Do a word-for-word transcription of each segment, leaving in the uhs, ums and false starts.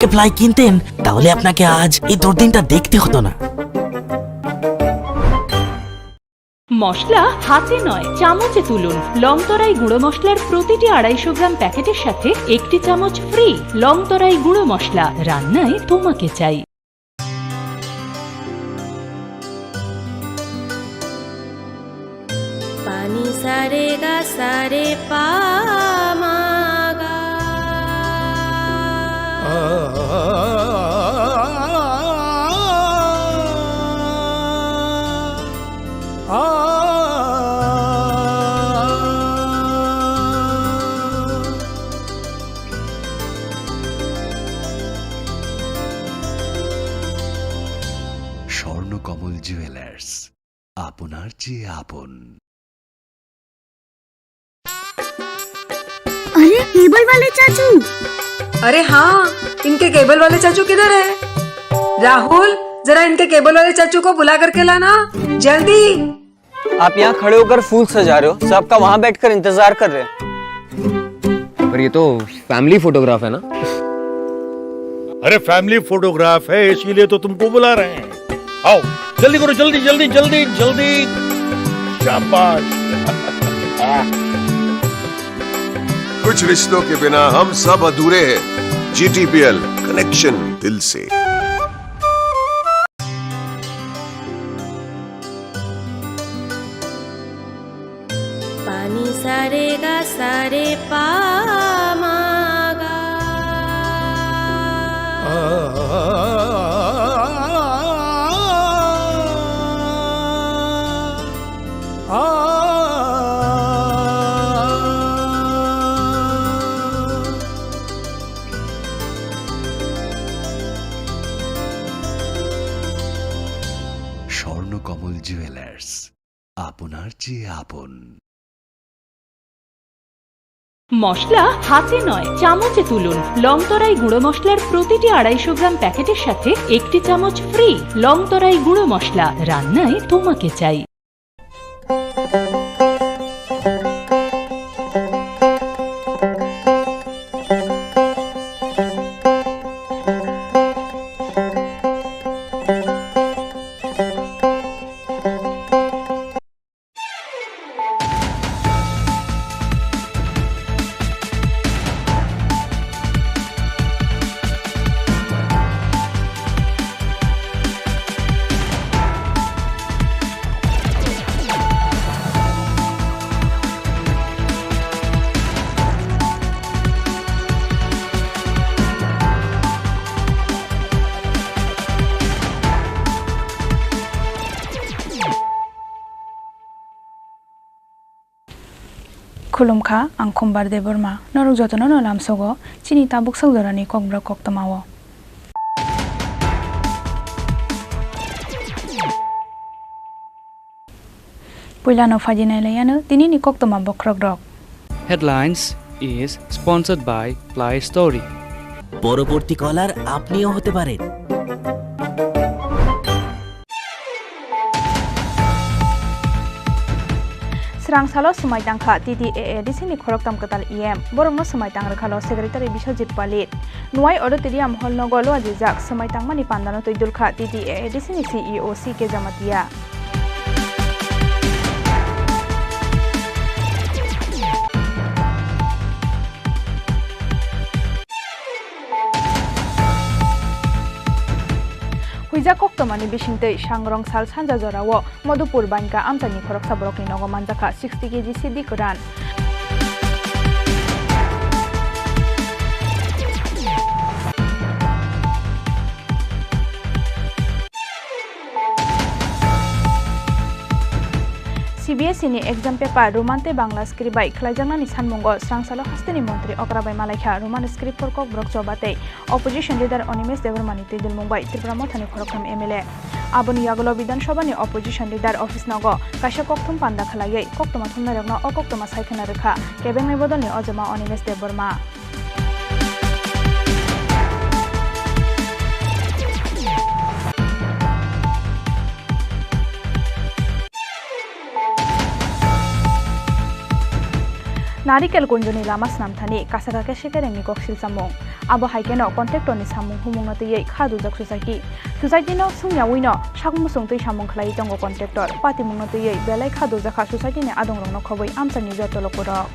অ্যাপ্লাই কিনতেন, তাহলে আপনাকে আজ এই দুর্দিনটা দেখতে হতো না। মশলা হাতে নয়, চামচে তুলুন। লংতরাই গুঁড়ো মশলার প্রতিটি আড়াইশো গ্রাম প্যাকেটের সাথে একটি চামচ ফ্রি। লংতরাই গুঁড়ো মশলা, রান্নায় তোমাকে চাই। Pani sare ga sare pa ma ga. Swarnakamal jewellers, আপনার চেয়ে আপন। अरे, केबल वाले चाचू। अरे हाँ, इनके केबल वाले चाचू किधर है? राहुल, जरा इनके केबल वाले चाचू को बुला करके लाना, जल्दी। आप यहाँ खड़े होकर फूल सजा रहे हो, सबका वहाँ बैठकर इंतजार कर रहे हैं। पर ये तो फैमिली फोटोग्राफ है ना? अरे, फैमिली फोटोग्राफ है, इसीलिए तो तुमको बुला रहे हैं। आओ, जल्दी करो, जल्दी, जल्दी, जल्दी, जल्दी। शाबाश। कुछ रिश्तों के बिना हम सब अधूरे हैं। जीटीपीएल, कनेक्शन दिल से। Pani sare ga sare pa ma ga. Swarnakamal jewellers, আপনার চেয়ে আপন। মশলা হাতে নয়, চামচে তুলুন। লংতরাই গুঁড়ো মশলার প্রতিটি আড়াইশো গ্রাম প্যাকেটের সাথে একটি চামচ ফ্রি। লংতরাই গুঁড়ো মশলা, রান্নায় তোমাকে চাই। Khulumkha, ang Khumbar Debbarma. Norok jotono no lamsogo chini tabuk sak jorani kokborok koktwmao. Puilano phaidi nailaiyano tinini koktwma bokhorokrok. Headlines is sponsored by Play Story. পরবর্তী কলার আপনিও হতে পারেন। Srang salo swmai tangkha T T A A D C ni khoroktham kwtal E M. Borokno swmai tang rwkhalo Secretary Biswajit Palit. Nuai Auditorium Hall nogo luajijak swmai tangmani pandano twi dulkha T T A A D C ni C E O C K Jamatia. Huijak koktwmani bisingtwi Sangrong sal sanja jorao Madhupur Banka amchaini khoroksa borokni nogo manjakha sixty K G sidi kwran. C B S E ni exam paper Roman tei Bangla script bai khlaijaknani sanmungo srangsalo hasteni montri okra bai malaikha Roman script phor kokborok choba tei opposition leader Animesh Debbarma ni twi dulmung bai Tipra Mothani khoroktham M L A. Aboni yagulo Bidhan Sabha ni opposition leader office nogo kaisa kokthum panda khlaiwi koktwma thumnairokno o koktwma saikhwna rwkha kebengnai bodolni ojama Animesh Debbarma. Narikel kunjuni lama swnamthani kasaka khe sekerengni kok silchamung. Abo hai kheno contractorni samung humungno twiwi kha dujak society. Society-no swngyawino sakmwswng twi samung khlaiwi tongo contractor. Patimungno twiwi belai kha dujakha society-ni adongrokno khobwi amchaini joto lukurok.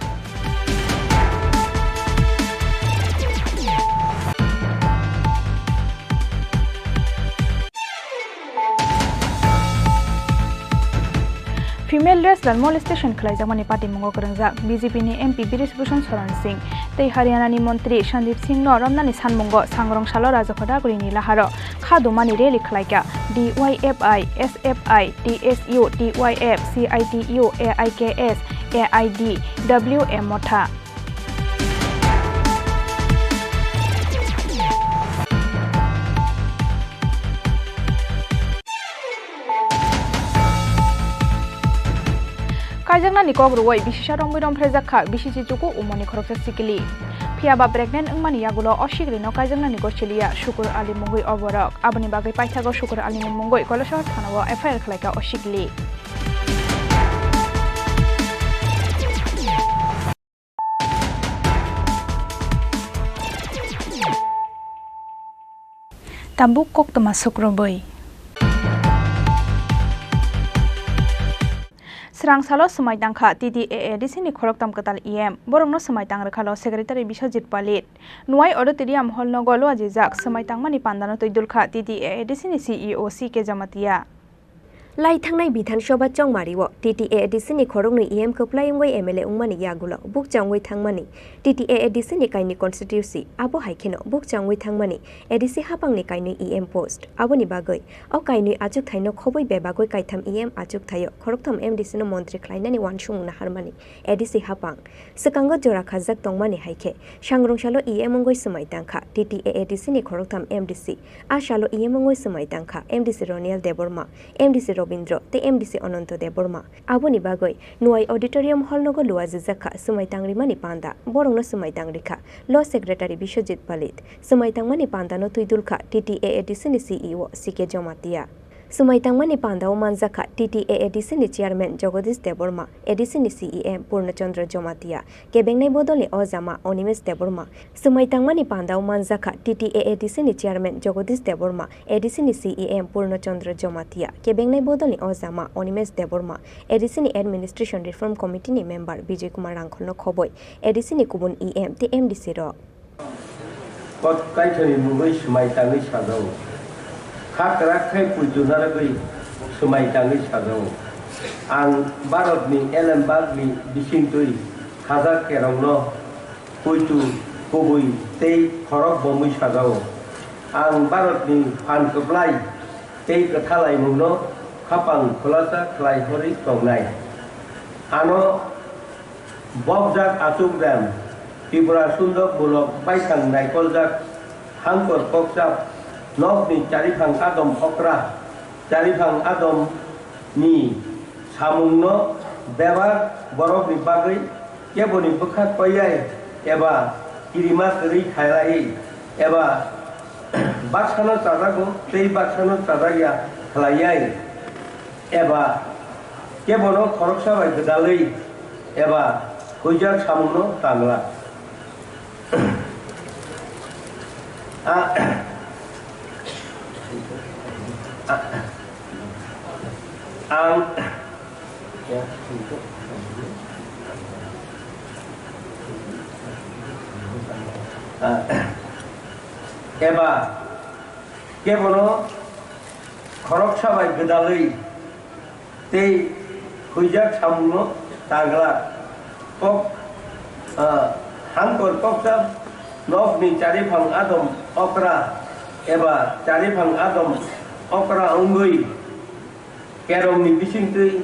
Female wrestler molestation khlaijakmani patimungo kwrwngjak B J P ni M P Brij Bhushan Saran Singh tei Haryana ni montri Sandeep Singh no romnani sanmungo sangrong salo Rajokot Ragori ni laharo kha dumani rally khlaikha D Y F I, S F I, T S U, T Y F, C I T U, A I K S, A I D, W M Motha. Kaijaknani kok rwui bisisa romwi romphreijak kha bisichi chuku umoni khoroksa sikili. Phiyaba pregnant wngmani yagulo o siklino kaijaknani gosiliya Sukur Ali mungwi o borok. Aboni bagwi paithago Sukur Alini mungwi Koilashahar thanao F I R khlaikha o sikili. Tabuk koktwma sukrubwi. Srang salo swmai tangkha T T A A D C ni khoroktham kwtal E M. Borokno swmai tang rwkhalo Secretary Biswajit Palit. Nuai Auditorium Hall nogo luajijak swmai tangmani pandano twi dulkha T T A A D C ni C E O C K Jamatia. Lai thangnai Bidhan Sabha chongmario T T A A D C ni khoroknwi E M kwplai wngwi M L A wngmani yagulo bukcha wngwi thangmani T T A A D C ni kainwi constituency, abo hai kheno bukcha wngwi thangmani A D C haphangni kainwi E M post. Aboni bagwi o kainwi achukthaino khobwi bebagwi kaitham E M achukthaio khoroktham M D C no montri khlainani uansukmung naharmani A D C haphang. Swkango jora khajak tongmani hai khe, sangrong salo E M wngwi swmai tangkha T T A A D C ni khoroktham M D C, a salo E M wngwi swmai tangkha M D C Roniel Debbarma, M D C Robindro tei M D C Ananto Debbarma. Aboni bagwi Nuai Auditorium Hall nogo luajijak kha swmai tang rimani panda, borokno swmai tang rikha Law Secretary Biswajit Palit. Swmai tangmani pandano twi dulkha T T A A D C ni C E O C K Jamatia. Swmai tangmani pandao manjakha T T A A D C ni Chairman Jagadish Debbarma, A D C ni C E M Purna Chandra Jamatia, kebengnai bodolni ojama Animesh Debbarma. Swmai tangmani pandao manjakha T T A A D C ni Chairman Jagadish Debbarma, A D C ni C E M Purna Chandra Jamatia, kebengnai bodolni ojama Animesh Debbarma, A D C ni Administration Reform Committee ni member Bijay Kumar Rangkholno khobwi A D C ni kubun E M tei M D C rok. Kot kaithoni mungwi swmai tangwi sajao. Kha kwrak khe puitu narwgwi swmai tangwi sajao. Ang Bharatni elembakni bisingtwi khajak kerongno puitu kubui tei khorok bomwi sajao. Ang Bharatni phan kwplai tei kwthalaimungno khapang khulasa khlai horwi tongnai. Ano Bokjak achuk rem, Tripura sundok bulok baithang naikoljak, hangkor kokchap, nokni chariphang adom okra, chariphang adom ni samungno bebak borokni bagwi keboni bwkha koiyai eba kirima kwrwi khailai eba baksano chajago tei baksano chajakya khlaiyai eba kebono khoroksa bai gwdalwi eba huijak samungno tangla. A-, a-, ang, a-, eba kebono khoroksa bai gwdalwi tei huijak samungno tangla. Kok, ah, hangkor koksa nokni chariphang adom okra eba chariphang adom okra wngwi kerongni bisingtwi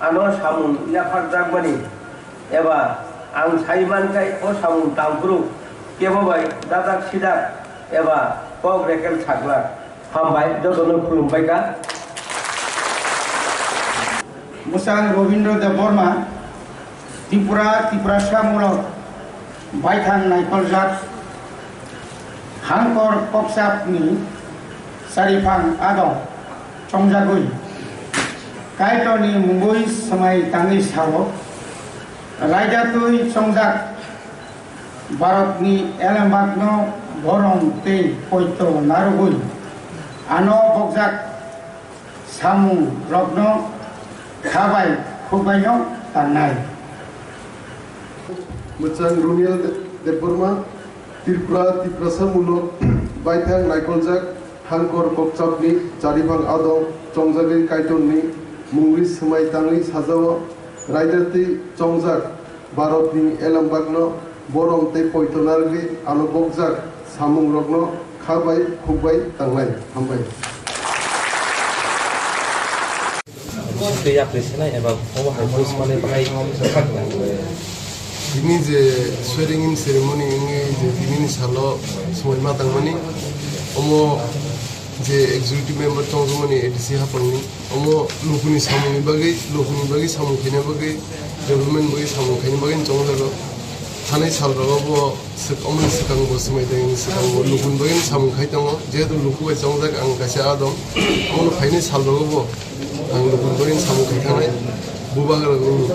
ano samung yapharjakmani eba ang sai mankhai o samung tangphuru kebo bai dajak sidak eba kok rekel saklak. Hambai, jotono khulumbai kha. Bwsang Robindra Debbarma, Tripura, Tiprasa mulok, baithang naikoljak, hangkor kokchapni chariphang adong chongjagwi, Kaitorni mungwi swmai tangwi sao, Raida twi chongjak Bharatni elembakno borom tei poito narwgwi ano bokjak samungrokno khabai khukbaino tangnai. Mwchang Runiel Debbarma, Tripura Tiprasa mulok baithang naikoljak Hangkor kokchapni chariphang adong chongjagwi Kaitorni mungwi swmai tangwi sajao, raida twi chongjak Bharatni elembakno borom tei poito narwgwi ano bokjak samungrokno kha bai khuk bai tangnai. Hambai. Tei yapri sinai eba omo hai post mane bahai thakna. Tini je swearing in ceremony wngwi je tinini salo swmai ma tangmani, omo je executive member tongjakmani A D C hapangni, omo lukuni samungni bagwi, lukuni bagwi samung khaina bagwi, development bagwi samung khaina bagwi chongjago. Thanai salrogo bo Swk-, omoni swkang bo swmai tangni swkang bo lukuni bagwi samung khai tongo. Jehetu luku bai chongjak ang kaisa adong. Omono phainai salrogo bo ang lukuni bagwi samung khai thanai. Bubagrani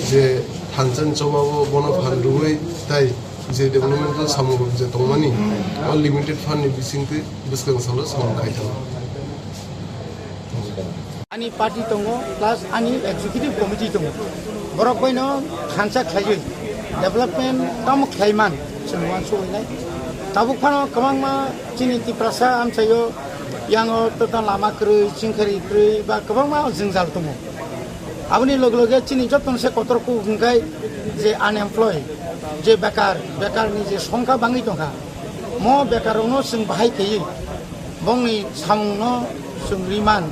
je thansa ni choba bo bono phan rwui tai je development o samung rok je tongmani o limited fund ni bisingtwi bwskang salo samung khai thango. Ani party tongo, plus ani executive committee tongo. Borok baino thansa khlaiwi development tamo khlaiman chwng uansuknai. Tabuk phano kwbangma chini Tiprasa amchaio yango tota lama kwrwi, chingkhari kwrwi ba kwbangma jwngjal tongo. Aboni loge loge chini jotono se kotor kuk hwnkhai je unemployed, je bekar, bekarni je songkha bangwi tongkha. Mo bekarrokno chwng bahai khaiwi bongni samungno chwng riman,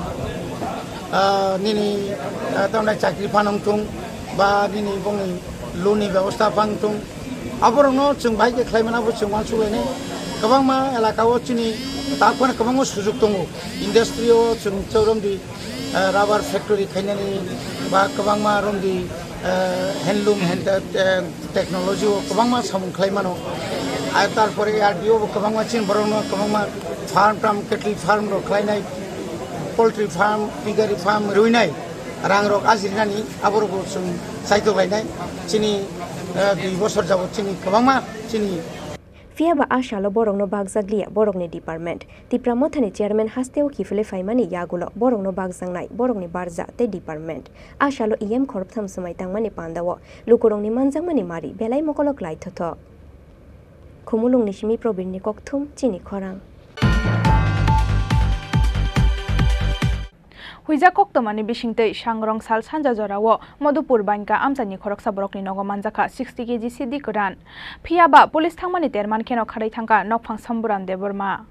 ah, nini, ah, tamni chakri phan wngthung ba nini bongni loan ni bebosta phan wngthung, aborokno chwng bahai khe khlai mano, abo chwng uansuk lainai. Kwbangma elaka o chini tak phano kwbangma sujuk tongo, industry o chwng choromdi, ah, rubber factory khainani ba kwbangma romdi, ah, handloom, hand, ah, technology o kwbangma samung khlai mano. Ar tarpore A R D O bo kwbangma chini borokno kwbangma farm tam, cattle farm rok khlainai, poultry farm, piggery farm rwinai, rang rok ajirinani aborok bo chwng saitok lainai. Chini, eh, dui bosor jabot chini kwbangma chini. Phiya ba a salo borokno bakjak liya borokni department. Tipra Mothani chairman hasteo kiphilwi phaimani yagulo borokno bakjaknai borokni barja tei department. A salo E M khoroktham swmai tangmani pandao lukurokni manjakmani mari belai mokolo klai thothok. Khumulwngni simi Probirni kokthum chini khorang. Huijak koktomani bisingtwi Sangrong sal sanja jorao Madhupur Banka amchaini khoroksa borokni nogo manjakha sixty K G siddi kwran. Phiya ba police thangmani terman kheno kharwi thangkha nokphang Samburam Debbarma.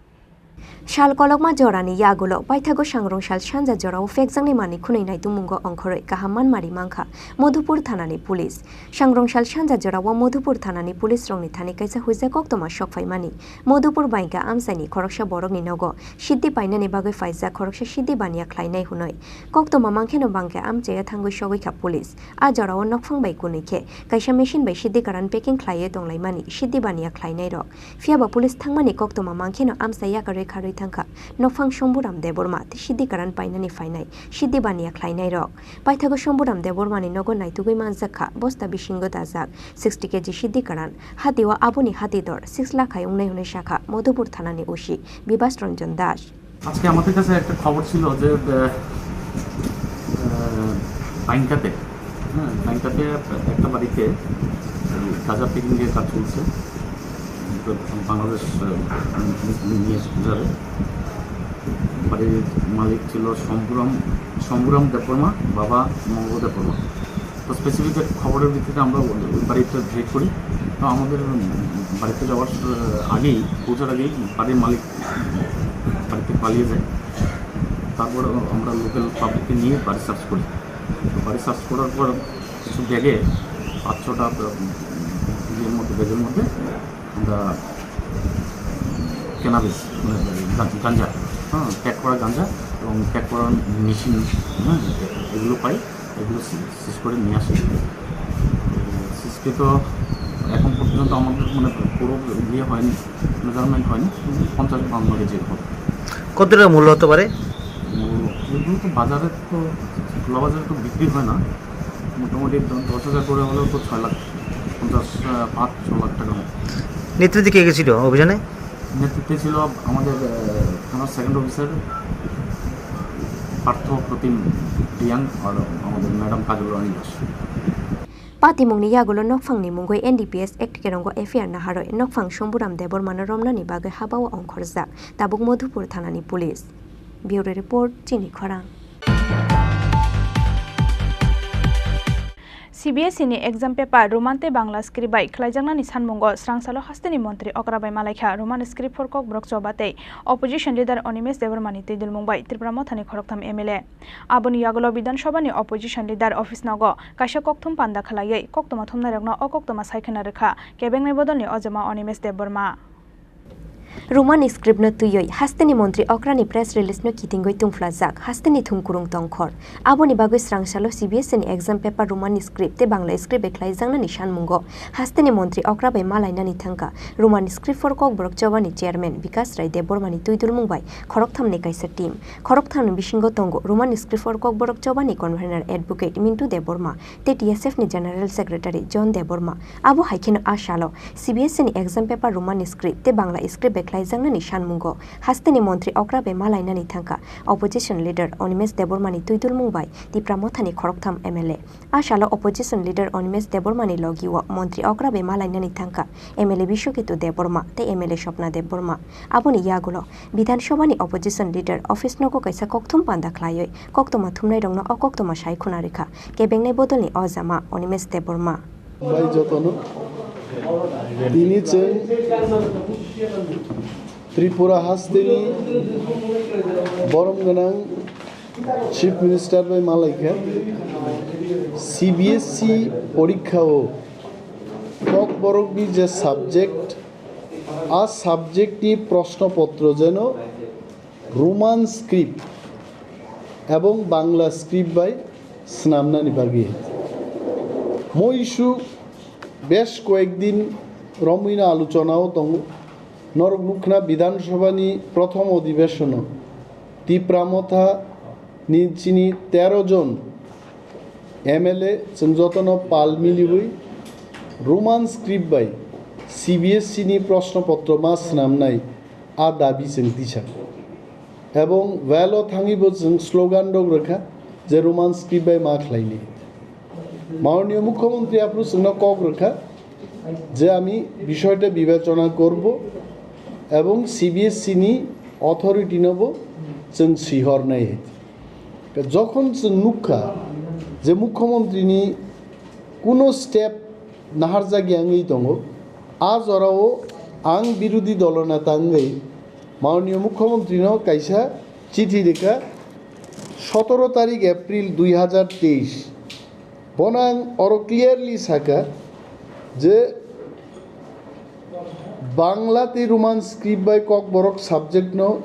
Sal kolokma jorani yagulo paithago Sangrong sal sanja jorao phekjaknai manwi khwnwi naitukmungo ongkhorwi kaham manmari mankha Madhupur thanani police. Sangrong sal sanja jorao Madhupur thanani police rokni thani kaisa huijak koktoma sokphaimani. Madhupur Banka amchaini khoroksa borokni nogo siddi painani bagwi phaijak khoroksa siddi baniya khlainai hwnwi. Koktoma mankheno bangkhe amchaiya thangwi sogwi kha police. A jorao nokphang bai kwnwi khe kaisa machine bai siddi karan packing khlaiwi tonglaimani siddi baniya khlainairok. Phiya ba police thangmani koktoma mankheno amchai yakarwi kharwi thangkha nokphang Somburam Debbarma tei siddi karan painani phainai siddi baniya khlainairok. Paithago Somburam Debbarmani nogo naitugwi manjak kha bosta bisingo dajak sixty K G siddi karan. Hatio aboni hati dor six lakh hai wngnai hwnwi sakha Madhupur thanani O C Bibas Ranjan Das. আজকে আমাদের কাছে একটা খবর ছিল যে, আহ, আহ, বাইংকাতে, হ্যাঁ, বাইংকাতে একটা বাড়িতে, আহ, গাঁজা প্যাকিংয়ের কাজ চলছে। তো বাংলাদেশ, আহ, নিয়ে যাবে। বাড়ির মালিক ছিল শম্ভুরাম, শম্ভুরাম দেববর্মা, বাবা মঙ্গল দেববর্মা। তো স্পেসিফিক খবরের ভিত্তিতে আমরা ওই বাড়িতে ভিজিট করি। তো আমাদের, উম, বাড়িতে যাওয়ার, আহ, আগেই, পৌঁছার আগেই বাড়ির মালিক বাড়িতে পালিয়ে যায়। তারপর আমরা লোকাল পাবলিককে নিয়ে বাড়ি সার্চ করি। তো বাড়ি সার্চ করার পর কিছু ব্যাগে, পাঁচ ছটা, উম, ইয়ের মধ্যে, ব্যাগের মধ্যে আমরা ক্যানাবিস, মানে, গাঞ্জা, গাঞ্জা, হ্যাঁ, প্যাক করা গাঞ্জা এবং প্যাক করার মেশিন, হ্যাঁ, এগুলো পাই। এগুলো সি-, সিজ করে নিয়ে আসি। সিজকে তো এখন পর্যন্ত আমাদের, মানে, পুরো ইয়ে হয়নি, মেজারমেন্ট হয়নি, কিন্তু পঞ্চাশ বাউন্ন কেজি হবে। কত টাকা মূল্য হতে পারে? মূল্য, এগুলো তো বাজারে তো, খোলা বাজারে তো বিক্রি হয় না। মোটামুটি দ-, দশ হাজার করে হলেও তো ছয় লাখ পঞ্চাশ, আহ, পাঁচ ছ লাখ টাকার মতো। নেতৃত্বে কে কে ছিল অভিযানে? নেতৃত্বে ছিল আমাদের, আহ, থানার সেকেন্ড অফিসার পার্থ প্রতিম রিয়াং আর আমাদের ম্যাডাম কাজল রানী Das. Patimungni yagulo nokphangni mungwi N D P S Act kerongo F I R naharwi nokphang Shomburam Debbarmano romnani bagwi habao ongkhorjak tabuk Madhupur thanani police. Bureau report, Chini Khorang. C B S E ni exam paper Roman tei Bangla script bai khlaijaknani sanmungo srangsalo hasteni montri okra bai malaikha Roman script for Kokborok choba tei opposition leader Animesh Debbarmani twi dulmung bai Tipra Mothani khoroktham M L A. Aboni yagulo Bidhan Sabhani opposition leader office nogo kaisa kokthum panda khlaiwi koktwma thumnairokno o koktwma saikhwna rwkha kebengnai bodolni ojama Animesh Debbarma. Roman script no twiwi hasteni montri okrani press release no kitingwi tungphlajak hasteni thumkurung tongkhor. Aboni bagwi srangsalo C B S E ni exam paper Roman script tei Bangla script bai khlaijaknani sanmungo hasteni montri okra bai malainani thangkha Roman script for Kokborok chobani chairman Bikas Rai Debbarmani twidulmung bai khorokthamni kaisa team. Khorokthamni bisingo tongo Roman script for Kokborok chobani convener Advocate Mintu Debbarma tei T S F ni General Secretary John Debbarma. Abo hai kheno a salo C B S E ni exam paper Roman script tei Bangla script bai khlaijaknani sanmungo hasteni montri okra bai malainani thangkha opposition leader Animesh Debbarmani twidulmung bai Tipra Mothani khoroktham M L A. A salo opposition leader Animesh Debbarmani logio montri okra bai malainani thangkha M L A Biswaketu Debbarma tei M L A Swapna Debbarma. Aboni yagulo Bidhan Sabhani opposition leader office nogo kaisa kokthum panda khlaiwi koktwma thumnairokno o koktwma saikhwna rwkha kebengnai bodolni ojama Animesh Debbarma. Bai jotono. Tini chwng Tripura hasteni borom gwnang Chief Minister bai malaikha C B S E porikha o Kokborokni je subject, a subject ni proshno potro jeno Roman script ebong Bangla script bai swnamnani bagwi. Mo issue besh koyekdin romwino alochonao tongo. Norok nukhna Bidhan Sabhani prothom odhibeshono Tipra Motha ni chini tero jon M L A chwng jotono pal miliwi Roman script bai C B S E ni proshno potro ma swnamnai a dabi chwng tisa. Ebong well o thangwi bo chwng slogan rok rwkha je Roman script bai ma khlaini. Mananiya Mukhyamantri aphuru chwngno kok rwkha je ami bishoyta bibechona korbo ebong C B S E ni authority no bo chwng sihornai hai. Jokhon chwng nukkha je Mukhyamantri ni kuno step naharjakya wngwi tongo, a jorao ang birodhi dolo neta wngwi Mananiya Mukhyamantri no kaisa chithi rwkha, sotoro tarik April dui hazar teis. Bono ang oro clearly sakha je Bangla tei Roman script bai Kokborok subject no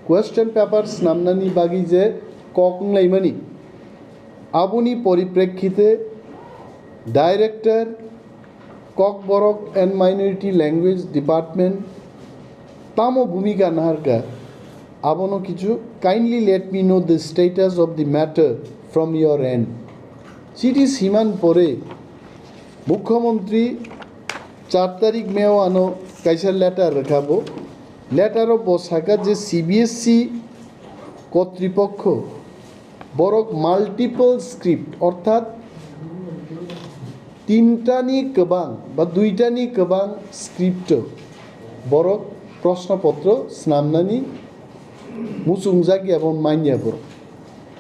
question paper swnamnani bagwi je kok wnglaimani, aboni poriprekkhite Director Kokborok and Minority Language Department tamo bhumika naharkha, abono kichu kindly let me know the status of the matter from your end. Chithi siman pore Mukhyamantri char tarik May o ano kaisa letter rwkha bo. Letter o bo sakha je C B S E kotripokho borok multiple script, orthat tintani kwbang ba duitani kwbang script o borok proshno potro swnamnani muchungjak ya bo manya borok.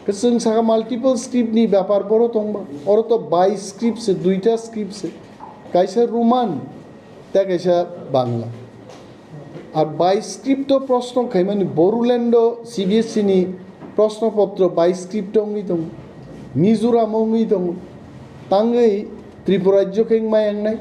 Khe chwng sakha multiple script ni bepar boro tongba. Oro to bai script se, duita script se. Kaisa Roman, tei kaisa Bangla. Ar bai script o proshno khaimani Borulando C B S E ni proshno potro bai script o wngwi tongo. Mizoram o wngwi tongo. Tangwi Tripura rajyo khe wngmai wngnai.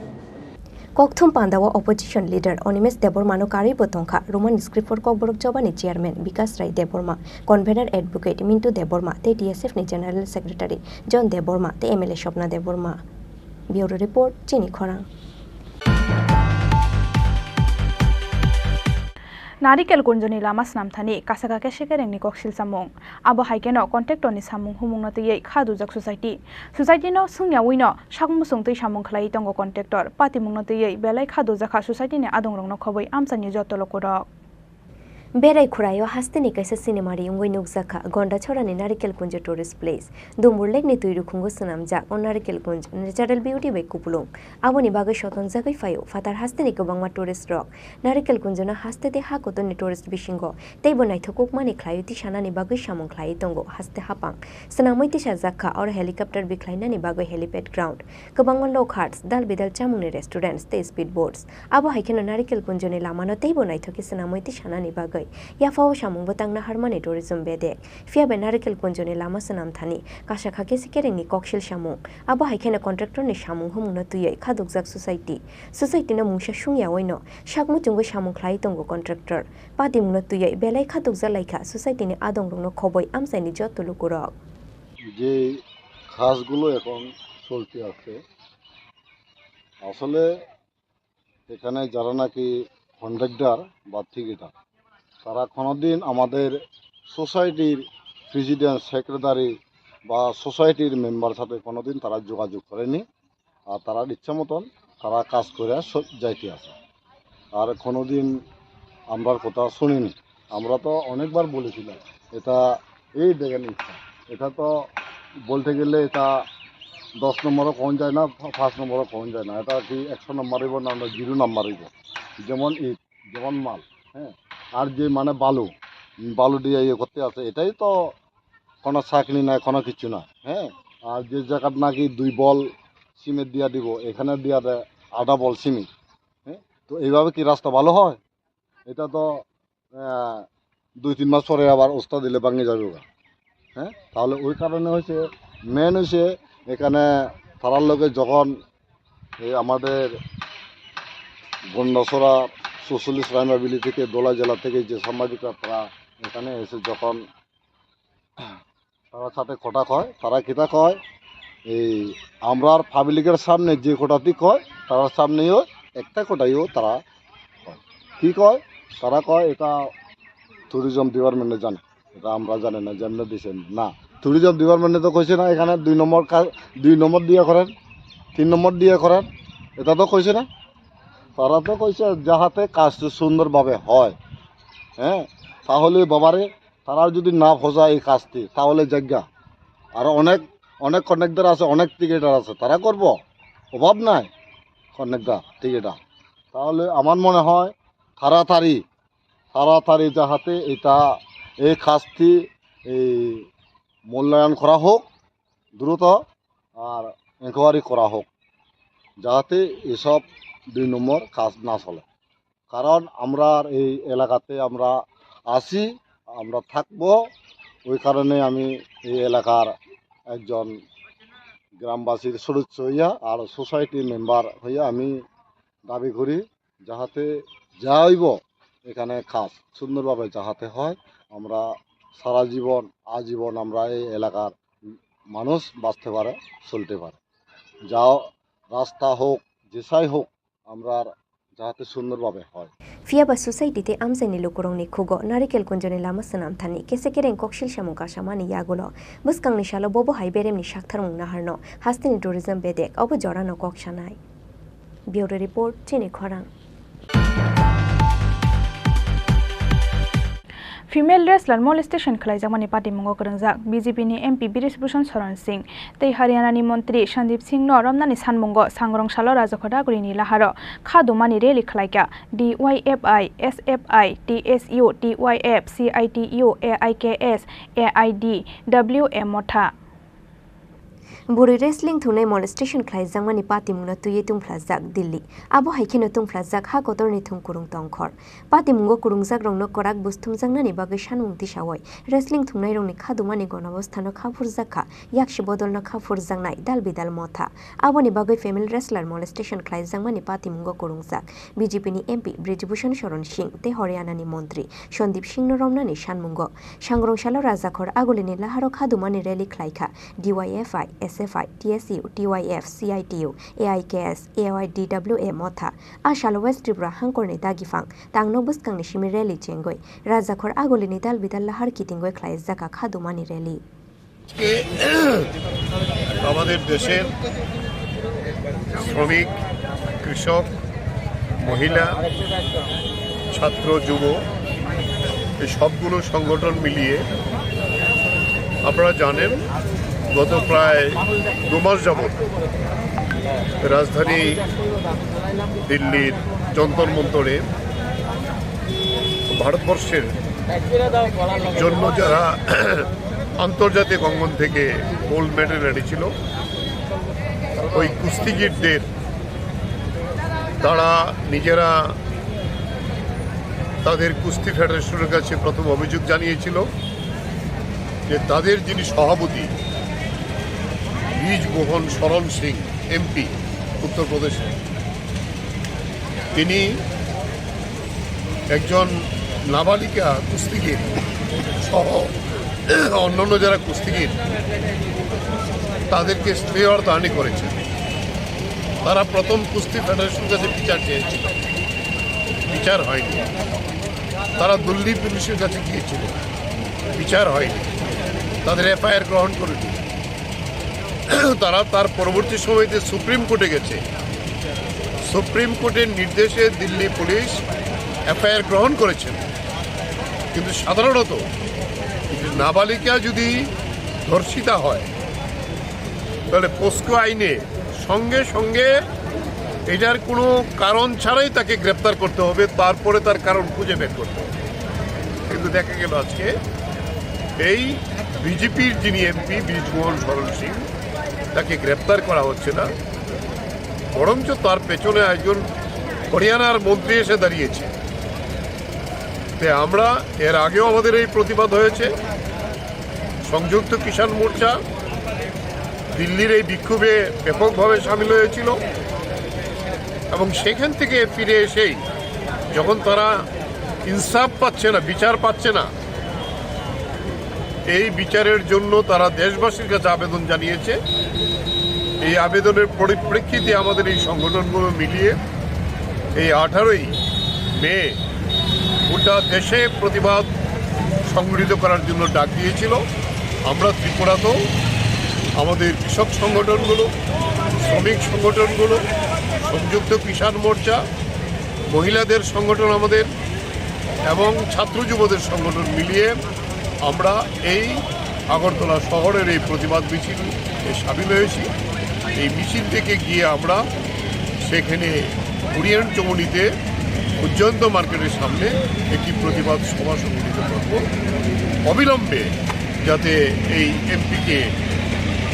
Kokthum pandao opposition leader Animesh Debbarmano karwi bo tongkha Roman script for Kokborok chobani chairman Bikas Rai Debbarma, convener Advocate Mintu Debbarma tei T S F ni General Secretary John Debbarma tei M L A Swapna Debbarma. Bureau report, Chini Khorang. Narikel kunjoni lama swnamthani kasaka khe sekerengni koksil samung. Abo hai kheno contractorni samung humungno twiwi kha dujak society. Society-no swngyawino sakmuchung twi samung khlaiwi tongo contractor. Patimungno twiwi belai kha dujakha society-ni adongrokno khobwi amchaini joto lukurok. Berai khuraio hasteni kaisa cinema ri wngwi nukjakha Gondachorani Narikel Kunjo Tourist Place. Dumbur Lake-ni twi rukhungo swnamjak o Narikel Kunj natural beauty bai kupulung. Aboni bagwi sotonjagwi phaio phatar hasteni kwbangma tourist rok. Narikel Kunjono haste tei ha kotorni tourist bisingo teibo naithokukmani khlaiwi tisanani bagwi samung khlaiwi tongo haste hapang. Swnamwi tisajakha oro helicopter bikhlainani bagwi helipad ground. Kwbangma lockharts, dal bidal chamungni restaurants tei speed boats. Abo hai kheno Narikel Kunjoni lamano teibo naithok khe swnamwi tisanani bagwi yaphao samungbo tangna harmani tourism bedek. Phiya bai Narikel Kunjoni lama swnamthani kasaka khe sekerengni koksil samung. Abo hai kheno contractorni samung humungno twiwi kha dukjak society. Society-no mungsa swngyawino sakmuchungwi samung khlaiwi tongo contractor. Patimungno twiwi belai kha dukjalaikha society-ni adongrokno khobwi amchaini joto lukurok. যে কাজগুলো এখন চলতে আছে, আসলে এখানে যারা নাকি কন্ট্রাক্টর বা ঠিকাদার, তারা কোনোদিন আমাদের সোসাইটির প্রেসিডেন্ট, সেক্রেটারি বা সোসাইটির মেম্বার সাথে কোনোদিন তারা যোগাযোগ করেনি। আর তারা ইচ্ছা মতন তারা কাজ করে স-, যাইতে আছে। আর কোনোদিন আমরার কথা শুনিনি। আমরা তো অনেকবার বলেছিলাম, এটা এই দেখেন ইচ্ছা, এটা তো বলতে গেলে এটা দশ নম্বরও কম যায় না, পা-, পাঁচ নম্বরও কম যায় না, এটা কি একশো নম্বর হইব না, না জিরো নম্বর হইব? যেমন ইট, যেমন মাল, হ্যাঁ, আর যে মানে বালু, বালু দিয়ে ইয়ে করতে আছে, এটাই তো কোনো চাকরি নাই, কোনো কিছু না, হ্যাঁ। আর যে জায়গাত নাকি দুই বল সিমেন্ট দিয়া দিব, এখানে দিয়া দেয় আধা বল সিমেন্ট, হ্যাঁ। তো এইভাবে কি রাস্তা ভালো হয়? এটা তো, আহ, দুই তিন মাস পরে আবার উস্তা দিলে ভাঙে যাবে ওগা, হ্যাঁ। তাহলে ওই কারণে হয়েছে, মেন হয়েছে এখানে তারার লোকে যখন এই আমাদের গন্ডাছড়া, চৌচল্লিশ রাইমাবিলি থেকে, দোলা জেলা থেকে যে সাংবাদিকরা তারা এখানে এসে যখন তারার সাথে কথা কয়, তারা কিতা কয়, এই আমরার পাবলিকের সামনে যে কথাটি কয়, তারার সামনেও একটা কথাইও তারা কয়। কি কয়? তারা কয়, "এটা ট্যুরিজম ডিপার্টমেন্টে জানে, এটা আমরা জানি না, যেমনি দিছেন না।" ট্যুরিজম ডিপার্টমেন্টে তো কইছে না, এখানে দুই নম্বর কা-, দুই নম্বর দিয়ে করেন, তিন নম্বর দিয়ে করেন, এটা তো কইছে না। তারা তো কইছে যাহাতে কাজটি সুন্দরভাবে হয়, হ্যাঁ, তাহলে বাবারে তারা যদি না ফোজা এই কাজটি, তাহলে জায়গা। আর অনেক, অনেক কন্ট্রাক্টর আছে, অনেক ঠিকাদার আছে, তারা করব, অভাব নাই কন্ট্রাক্টর, ঠিকাদার। তাহলে আমার মনে হয় তাড়াতাড়ি, তাড়াতাড়ি যাহাতে এটা, এই কাজটি, এই মূল্যায়ন করা হোক দ্রুত, আর ইনকোয়ারি করা হোক, যাহাতে এসব দুই নম্বর কাজ না চলে। কারণ আমরার এই এলাকাতে আমরা আছি, আমরা থাকবো। ওই কারণে আমি এই এলাকার একজন গ্রামবাসীর সদস্য হইয়া আর সোসাইটি মেম্বার হইয়া আমি দাবি করি, যাহাতে যা হইব এখানে কাজ সুন্দরভাবে যাহাতে হয়, আমরা সারা জীবন, আজীবন আমরা এই এলাকার মানুষ বাঁচতে পারে, চলতে পারে। যা রাস্তা হোক, যেসাই হোক, আমরা যাহাতে সুন্দরভাবে হয়। Phiya ba society tei amchaini lukurokni khugo Narikel Kunjoni lama swnamthani kese kereng koksil samung kasamani yagulo bwskangni salo bobo hai beremni saktharmung naharno hasteni tourism bedek obo jorano kok sanai. Bureau Report, Chini Khorang. Female wrestler molestation khlaijakmani patimungo kwrwngjak B J P ni M P Brij Bhushan Saran Singh tei Haryana ni montri Sandeep Singh no romnani sanmungo Sangrong salo Rajakhor Aguli ni laharo kha dumani rally khlaikha D Y F I, S F I, T S U, T Y F, C I T U, A I K S, A I D W A Motha. Bwrwi wrestling thungnai molestation khlaijakmani patimungno twiwi tungphlajak Delhi. Abo hai kheno tungphlajak ha kotorni thung kurung tongkhor. Patimungo kurungjakrokno kwrak buj thumjaknani bagwi sanmung tisawoi wrestling thungnairokni khadumani gonobosthano kha phurjakha, yaksi bodolno kha phurjaknai dal bidal motha. Aboni bagwi female wrestler molestation khlaijakmani patimungo kurungjak B J P ni M P Brij Bhushan Saran Singh tei Haryanani montri Sandeep Singhno romnani sanmungo Sangrong salo Rajakhor Agulini laharo khadumani rally khlaikha D Y F I, S F I, T S U, T Y F, C I T U, A I K S, A Y D W A Motha, a salo West Tripura hangkorni dagiphang tangno bwskangni simi rally chengwi Rajakhor Agulini dal bidal lahar kitingwi khlaijak kha dumani rally. আজকে আমাদের দেশের শ্রমিক, কৃষক, মহিলা, ছাত্র, যুব, এই সবগুলো সংগঠন মিলিয়ে, আপনারা জানেন, গত প্রায় দু মাস যাবত রাজধানী দিল্লির যন্তর মন্তরে ভারতবর্ষের জন্য যারা আন্তর্জাতিক অঙ্গন থেকে গোল্ড মেডেল এনেছিল, ওই কুস্তিগীরদের তারা নিজেরা তাদের কুস্তি ফেডারেশনের কাছে প্রথম অভিযোগ জানিয়েছিল যে তাদের যিনি সভাপতি ব্রিজমোহন শরণ সিং, এমপি উত্তরপ্রদেশে, তিনি একজন নাবালিকা কুস্তিগীর সহ অন্যান্য যারা কুস্তিগীর, তাদেরকে স্নেহর দানি করেছেন। তারা প্রথম কুস্তি ফেডারেশন কাছে বিচার চেয়েছিল, বিচার হয়নি। তারা দিল্লি পুলিশের কাছে গিয়েছিল, বিচার হয়নি। তাদের এফআইআর গ্রহণ করেনি। তারা তার পরবর্তী সময়তে সুপ্রিম কোর্টে গেছে। সুপ্রিম কোর্টের নির্দেশে দিল্লি পুলিশ এফআইআর গ্রহণ করেছেন। কিন্তু সাধারণত নাবালিকা যদি ধর্ষিতা হয়, তাহলে পোস্কো আইনে সঙ্গে সঙ্গে এটার কোনো কারণ ছাড়াই তাকে গ্রেপ্তার করতে হবে, তারপরে তার কারণ খুঁজে বের করতে হবে। কিন্তু দেখা গেল আজকে এই বিজেপির যিনি এমপি ব্রিজমোহন শরণ সিং, তাকে গ্রেপ্তার করা হচ্ছে না, বরঞ্চ তার পেছনে একজন হরিয়ানার মন্ত্রী এসে দাঁড়িয়েছে। তে আমরা এর আগেও আমাদের এই প্রতিবাদ হয়েছে, সংযুক্ত কিষাণ মোর্চা দিল্লির এই বিক্ষোভে ব্যাপকভাবে সামিল হয়েছিল এবং সেখান থেকে ফিরে এসেই যখন তারা ইনসাফ পাচ্ছে না, বিচার পাচ্ছে না, এই বিচারের জন্য তারা দেশবাসীর কাছে আবেদন জানিয়েছে। এই আবেদনের পরিপ্রেক্ষিতে আমাদের এই সংগঠনগুলো মিলিয়ে এই আঠারোই মে গোটা দেশে প্রতিবাদ সংগঠিত করার জন্য ডাক দিয়েছিল। আমরা ত্রিপুরাতেও আমাদের কৃষক সংগঠনগুলো, শ্রমিক সংগঠনগুলো, সংযুক্ত কিষাণ মোর্চা, মহিলাদের সংগঠন আমাদের এবং ছাত্র যুবদের সংগঠন মিলিয়ে আমরা এই আগরতলা শহরের এই প্রতিবাদ মিছিলে সামিল হয়েছি। এই মিছিল থেকে গিয়ে আমরা সেখানে ওরিয়েন্ট চৌমুহনীতে উজ্জয়ন্ত মার্কেটের সামনে একটি প্রতিবাদ সভা সংগঠিত করব। অবিলম্বে যাতে এই এমপিকে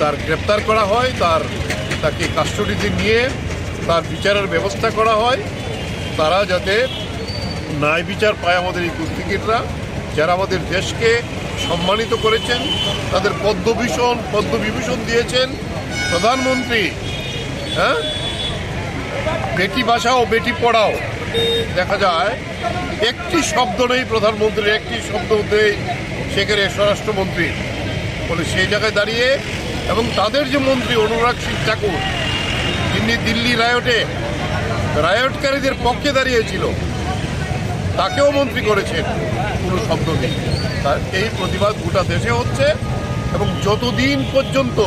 তার গ্রেপ্তার করা হয়, তার, তাকে কাস্টডিতে নিয়ে তার বিচারের ব্যবস্থা করা হয়, তারা যাতে ন্যায় বিচার পায়। আমাদের এই কুস্তিগীররা, যারা আমাদের দেশকে সম্মানিত করেছেন, তাদের পদ্মভূষণ, পদ্মবিভূষণ দিয়েছেন প্রধানমন্ত্রী, হ্যাঁ, বেটি বাঁচাও, বেটি পড়াও। দেখা যায় একটি শব্দ নেই প্রধানমন্ত্রীর, একটি শব্দ নেই সেখানে স্বরাষ্ট্রমন্ত্রী। বলে সেই জায়গায় দাঁড়িয়ে এবং তাদের যে মন্ত্রী অনুরাগ সিং ঠাকুর, যিনি দিল্লি রায়টে রায়টকারীদের পক্ষে দাঁড়িয়েছিল, তাকেও মন্ত্রী করেছেন, কোনো শব্দ নেই। তার এই প্রতিবাদ গোটা দেশে হচ্ছে এবং যতদিন পর্যন্ত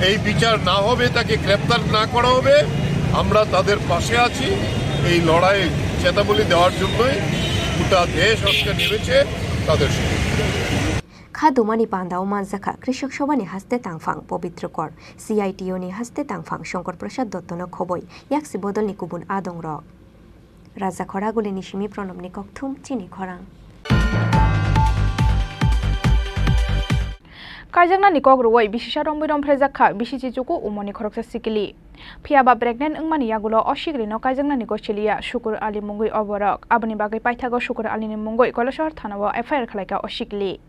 এই বিচার না হবে, তাকে গ্রেপ্তার না করা হবে, আমরা তাদের পাশে আছি। এই লড়াই চেতাবলী দেওয়ার জন্যই গোটা দেশ আজকে নেমেছে তাদের সঙ্গে। Kha dumani pandao manjakha Krishok Sobhani haste tangphang Pobitro Kor, C I T U ni haste tangphang Shankar Prasad Dottono khoboi yaksi bodolni kubun adongrok. Raja Khoragulini simi Pranobni kokthum chini khorang. Kaijaknani kok rwui bisisa romwi romphrejakha bisi chichuku umoni khoroksa sikili. Phiyaba pregnant wngmani yagulo o sikrino kaijaknani gochiliya Sukur Ali mungwi o borok. Aboni bagwi paithago Sukur Alini mungwi Koilashahar thanao F I R khlaikha o sikili.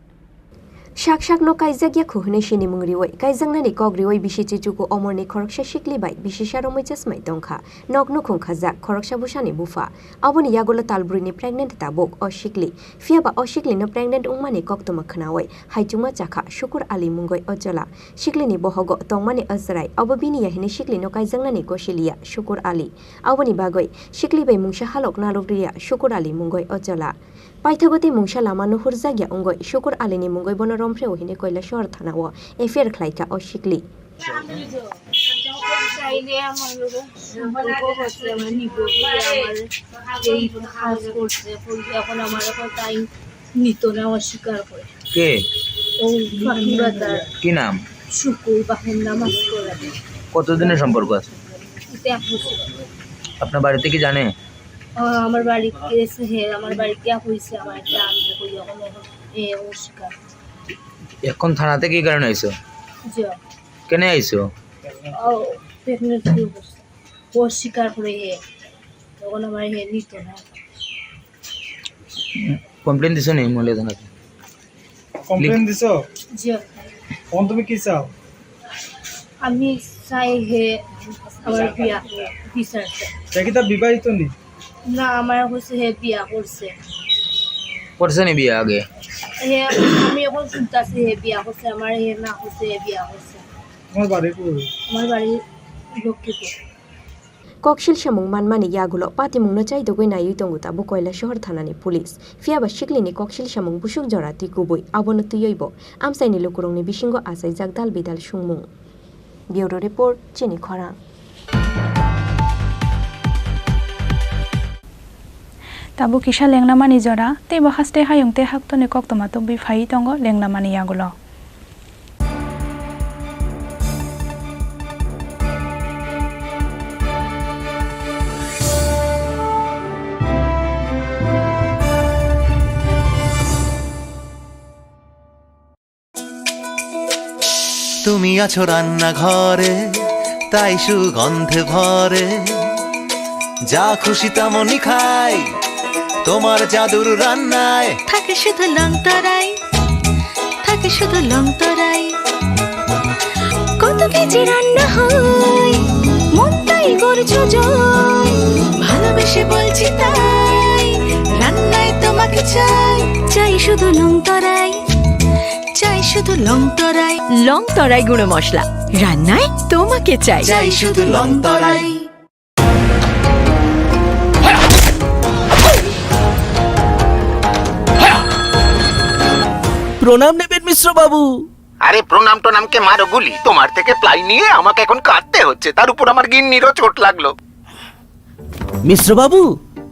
Sak sakno kaijak ya kho hwnwi sinimung riwi, kaijaknani kok riwi bisi chichuku omorni khoroksa sikli bai bisi saromwi chasmai tongkha. Nok nukhung khajak khoroksa bwsani bupha. Aboni yagulo talbrwini pregnant tabuk o sikli. Phiyaba o siklino pregnant wngmani koktwma khnawi haichukma chakha Sukur Ali mungwi o chwla. Siklini bohogo tongmani o chwrai, obo bini ya hwnwi siklino kaijaknani gosiliya Sukur Ali. Aboni bagwi sikli bai mungsa halok naluk riya Sukur Ali mungwi o chwla. Paithago tei mungsa lama nuhurjakya wngwi Sukur Alini mungwi bono romphre o hwnwi Koilashahar thanao F I R khlaikha o sikli. চাইলে আমার সম্পর্ক হচ্ছে আমার নিবো আমার এই কাজ করছে, এখন আমার এখন তাই নিত না, অস্বীকার করে। কে? ও ফাঁকিবাজার। কি নাম? শুকুর বাহন নামাজ করে। কতদিনের সম্পর্ক আছে? এটা এক বছর। আপনার বাড়িতে কি জানে? আহ, আমার বাড়িতে এসে, হ্যাঁ, আমার বাড়িতে হয়েছে, আমার একটা আমি কই এখন, এখন, এ, অস্বীকার। এখন থানাতে কি কারণে আইছো? জি। কেনে আইছো? ও, প্রেগনেন্ট হয়ে বসছে। ও অস্বীকার করে হে। তখন আমার হে নিত না। কমপ্লেন দিছো নি মহিলা থানাতে? কমপ্লেন দিছো? জি। এখন তুমি কি চাও? আমি চাই হে আমার বিয়া, বিচার চাই। দেখি তা বিবাহিত নি? না, আমার হচ্ছে হে বিয়া করছে। করছে নি বিয়া আগে? হে, আমি এখন শুনতাছি হে বিয়া করছে, আমার হে না হচ্ছে হে বিয়া করছে। তোমার বাড়ি কই? আমার বাড়ি Lakshmipur. Koksil samung manmani yagulo patimungno chaidogwi naiwi tongo tabuk Koilashahar thanani police. Phiyaba siklini koksil samung busuk jora twi kubui, abono twiwi bo amchaini lukurokni bisingo achaijak dal bidal sungmung. Bureau Report, Chini Khorang. Tabuk kisa lenglamani jora, teibo haste hayung tei haktorni koktwma tubui phaiwi tongo lenglamani yagulo. তুমি আছো রান্নাঘরে, তাই সুগন্ধে ভরে। যা খুশি তেমনই খাই, তোমার জাদুর রান্নায়। থাকে শুধু লং তরাই, থাকে শুধু লং তরাই। কত কেজি রান্না হয়, মনটাই করছো জয়। ভালোবেসে বলছি তাই, রান্নায় তোমাকে চাই। চাই শুধু লং তরাই, চাই শুধু লং তরাই। লং তরাই গুঁড়ো মশলা, রান্নায় তোমাকে চাই। চাই শুধু লং তরাই। প্রণাম নেবেন মিশ্র বাবু। আরে প্রণাম টনামকে মারো গুলি, তোমার থেকে প্লাই নিয়ে আমাকে এখন কাঁদতে হচ্ছে, তার উপর আমার গিন্নিরও চোট লাগলো। মিশ্র বাবু,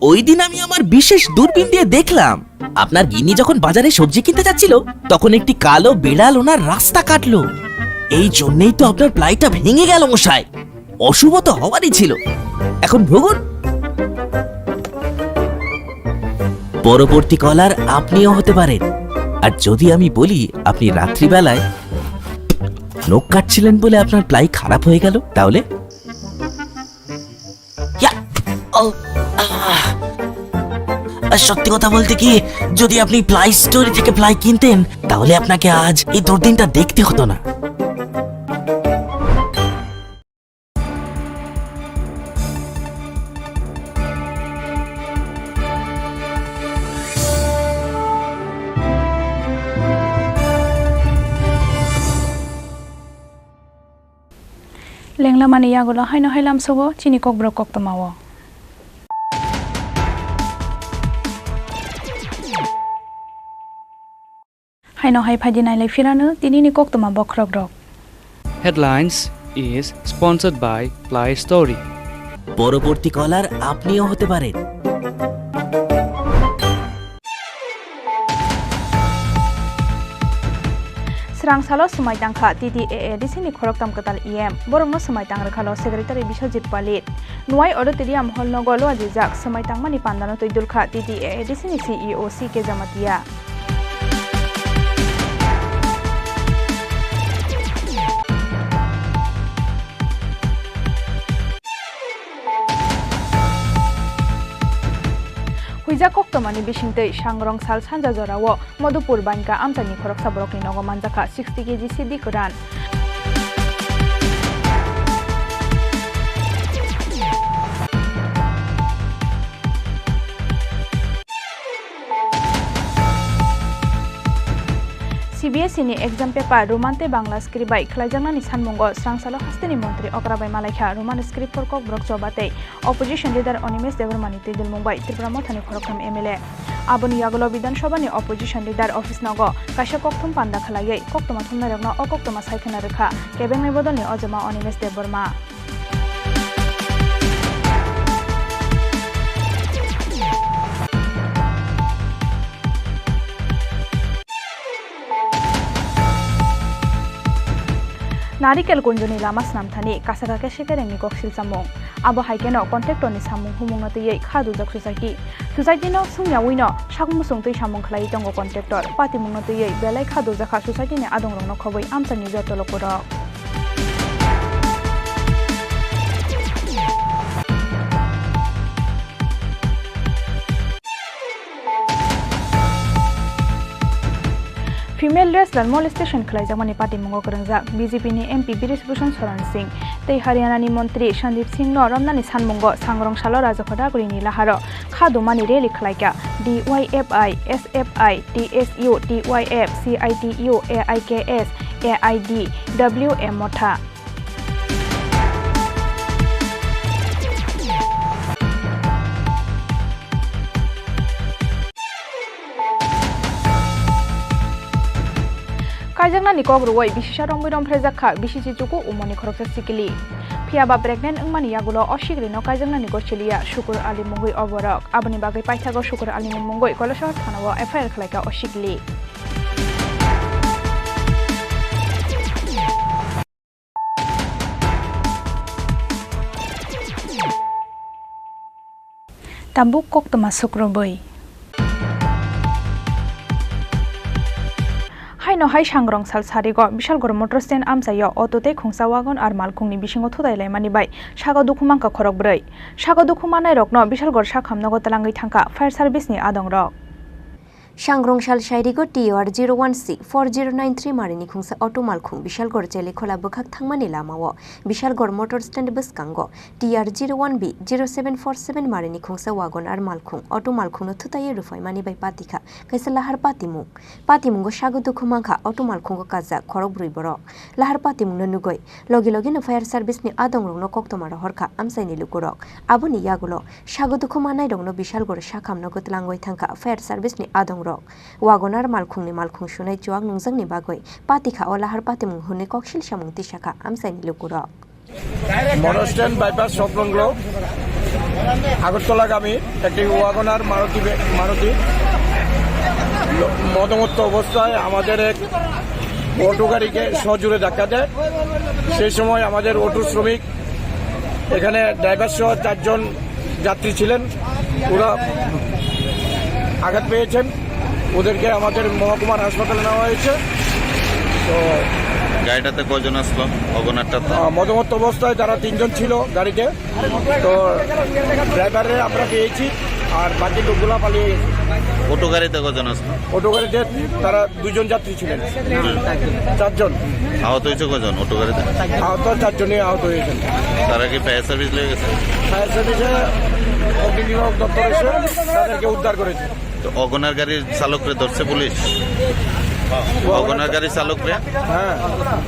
ওই দিন আমি আমার বিশেষ দূরবীন দিয়ে দেখলাম, আপনার গিন্নি যখন বাজারে সবজি কিনতে যাচ্ছিল, তখন একটি কালো বিড়াল ওনার রাস্তা কাটলো। এই জন্যই তো আপনার প্লাইটা ভেঙে গেল মশাই। অশুভ তো হওয়ারই ছিল। এখন ভুগুন। পরবর্তী কলার আপনিও হতে পারেন। আর যদি আমি বলি আপনি রাত্রিবেলায় নখ কাটছিলেন বলে আপনার প্লাই খারাপ হয়ে গেল, তাহলে? ইয়া! ও, আহ! আর সত্যি কথা বলতে কি, যদি আপনি প্লাই স্টোরি থেকে প্লাই কিনতেন, তাহলে আপনাকে আজ এই দুর্দিনটা দেখতে হতো না। Lenglamani yagulo haino hai lamsogo chini kokborok koktwmao. Haino hai phaidi nailai phirano tinini koktwma bokhorokrok. Headlines is sponsored by Play Story. পরবর্তী কলার আপনিও হতে পারেন। Srang salo swmai tangkha T T A A D C ni khoroktham kwtal E M, borokno swmai tang rwkhalo Secretary Biswajit Palit. Nuai Auditorium Hall nogo lua jijak swmai tangmani pandano twi dulkha T T A A D C ni C E O C K Jamatia. Koktwmani bisingtwi Sangrong sal sanja jorao Madhupur Banka amchaini khoroksa borokni nogo manjakha sixty K G sidi kwran. C B S E ni exam paper Roman tei Bangla script bai khlaijaknani sanmungo srangsalo hasteni montri okra bai malaikha Roman script phor kokborok choba tei opposition leader Animesh Debbarma ni twi dulmung bai Tripura mothani khoroktham M L A. Aboni yagulo Bidhan Sabha ni opposition leader office nogo kaisa kokthum panda khlaiwi koktwma thumnairokno o koktwma sai khwna rwkha kebengnai bodolni ojama Animesh Debbarma. Narikel Kunjoni lama swnamthani kasaka khe sekerengni koksil chamung. Abo hai kheno contractorni samung humungno twiwi kha dujak society. Society-no swngyawino sakmwswng twi samung khlaiwi tongo contractor. Patimungno twiwi belai kha dujakha society-ni adongrokno khobwi amchaini joto lukurok. Female wrestler molestation khlaijakmani patimungo kwrwngjak B J P ni M P Birij Bhushan Saran Singh tei Haryana ni montri Sandeep Singh no romnani sanmungo Sangrong salo Rajakhadaguri ni laharo kha dumani rally khlaikha D Y F I, S F I, T S U, T Y F, C I T U, A I K S, A I D, W M Motha. Kaijaknani kok rwui bisisa romwi romphrejakha bisi chichuku umoni khoroksa sikili. Phiyaba pregnant wngmani yagulo o sikrino kaijaknani gochiliya Sukur Ali mungwi o borok. Aboni bagwi paithago Sukur Alini mungwi Koilashahar thanao F I R khlaikha o sikili. Tabuk koktwma sukrubwi. Haino hai Sangrong sal sarigo Bishalgarh motor stand amchaio auto tei khungsa wagon ar malkhungni bisingo thutai laimani bai sago dukhu mankha khorokbrwi. Sago dukhu manairokno Bishalgarh sakhamnogo twlangwi thangkha fire service ni adongrok. Sangrong sal sairigo T R zero one C four zero nine three marini khungsa auto malkhung Bishalgarh Chelikhola bwkhak thangmani lamao Bishalgarh motor stand bwskango T R zero one B zero seven four seven marini khungsa wagon ar malkhung auto malkhungno thutaiwi rwphaimani bai patikha kaisa lahar patimung. Patimungo sago dukhu mankha auto malkhungo kajak khorokbrwi borok. Lahar patimungno nugwi logi logino fire service ni adongrokno koktwma rohorkha amchaini lukurok. Aboni yagulo sago dukhu manairokno Bishalgarh sakhamnogo twlangwi thangkha fire service ni adongrok. Wagon ar malkhungni malkhung sunai chuak nungjakni bagwi patikha o lahar patimung hwnwi koksil samung tisakha amchaini lukurok. Motor stand bypass সংলগ্ন আগরতলাগামী একটি ওয়াগনার মারুতি ভ্যা-, মারুতি ল-, মদমত্ত অবস্থায় আমাদের এক অটো গাড়িকে সজোরে ধাক্কা দেয়। সেই সময় আমাদের অটো শ্রমিক এখানে ড্রাইভার সহ চারজন যাত্রী ছিলেন, ওরা আঘাত পেয়েছেন। ওদেরকে আমাদের মহকুমার হাসপাতালে নেওয়া হয়েছে। তো গাড়িটাতে কয়জন আসলো? ওয়াগনারটাতে? আহ, মদমত্ত অবস্থায় তারা তিনজন ছিল গাড়িতে। তো ড্রাইভাররে আমরা পেয়েছি, আর বাকি লোকগুলা পালিয়ে গেছে। অটো গাড়িতে কয়জন আসলো? অটো গাড়িতে তারা দুজন যাত্রী ছিলেন। চারজন। আহত হয়েছে কয়জন অটো গাড়িতে? আহত চারজনই আহত হয়েছেন। তারা কি ফায়ার সার্ভিস লেগে গেছে? ফায়ার সার্ভিসে অগ্নি নির্বাপক দপ্তর এসে তাদেরকে উদ্ধার করেছে। তো ওয়াগনার গাড়ির চালকরে ধরছে পুলিশ? ওয়াগনার গাড়ির চালকরে? হ্যাঁ।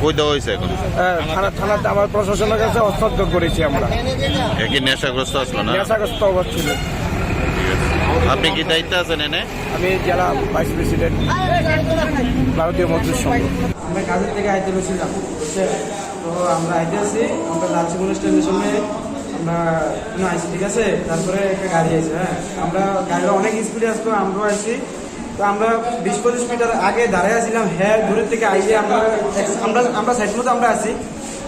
কই দেওয়া হয়েছে এখন? হ্যাঁ, থানা, থানাতে আমার প্রশাসনের কাছে হস্তান্তর করেছি আমরা। এ কি নেশাগ্রস্ত আসলো না? নেশাগ্রস্ত অবস্থা ছিল। ঠিক আছে। আপনি কি দায়িত্বে আছেন এনে? আমি জেলা ভাইস প্রেসিডেন্ট ভারতীয় মজদুর সংঘ। আমরা কাজের থেকে আইতে বলছিলাম, বুঝছেন? তো আমরা আইতে আছি, আমরা লালসি পুলিশ স্টেশনে আমরা কোনো আইসি, ঠিক আছে? তারপরে একটা গাড়ি আছে, হ্যাঁ, আমরা গাড়িটা অনেক স্পিডে আসতো, আমরাও আইছি। তো আমরা বিশ পঁচিশ মিটার আগে দাঁড়ায় আছিলাম, হ্যাঁ, দূরের থেকে আইলে আমরা এক-, আমরা, আমরা সাইড মতো আমরা আছি,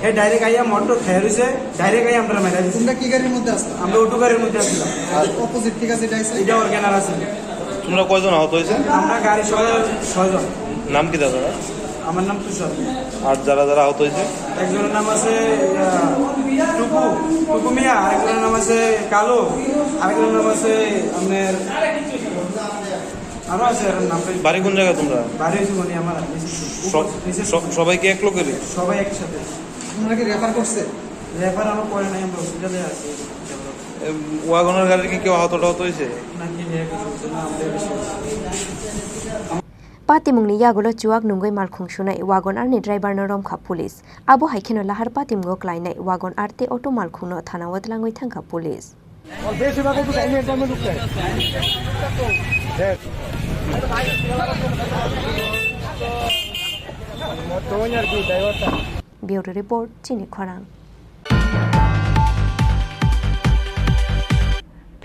হ্যাঁ, ডাইরেক্ট আইয়া মোটর ফায়ার হয়েছে, ডাইরেক্ট আইয়া আমরা মারা দিছি। তোমরা কি গাড়ির মধ্যে আসলে? আমরা অটো গাড়ির মধ্যে আসছিলাম। আর অপোজিট, ঠিক আছে, এটা আছে? এটা অর্গানার আছে। তোমরা কয়জন আহত হয়েছে? আমরা গাড়ি সহ ছয়জন। নাম কি দাদা? আমার নাম তুষার। আর যারা যারা আহত হয়েছে? একজনের নাম আছে, আহ, টুকু, টুকু মিয়া, আরেকজনের নাম আছে কালো, আরেকজনের নাম আছে আপনার আরো আছে, এর নাম তো বাড়ি কোন জায়গায় তোমরা? বাড়ি হচ্ছে মানে আমার নিচে, স-, নিচে স-, সবাই কি এক লোকেরই? সবাই একসাথে। ওনারা কি রেফার করছে? রেফার আমার করে নাই, আমরা হসপিটালে আছি। এম, ওয়াগনার গাড়ির কি কেউ আহত টাহত হয়েছে? না, কি নিয়ে কিছু হচ্ছে না, আমাদের বেশি হচ্ছে। Patimungni yagulo chuak nungwi malkhung sunai Wagon R ni driver no romkha police. Abo hai kheno lahar patimungo klainai Wagon R tei auto malkhungno thanao tlangwi thangkha police. और बेशुमार को तो टाइम एंटर में रुकता है। यस। और दो यार की ड्राइवर था। Bureau report, Chini Khorang.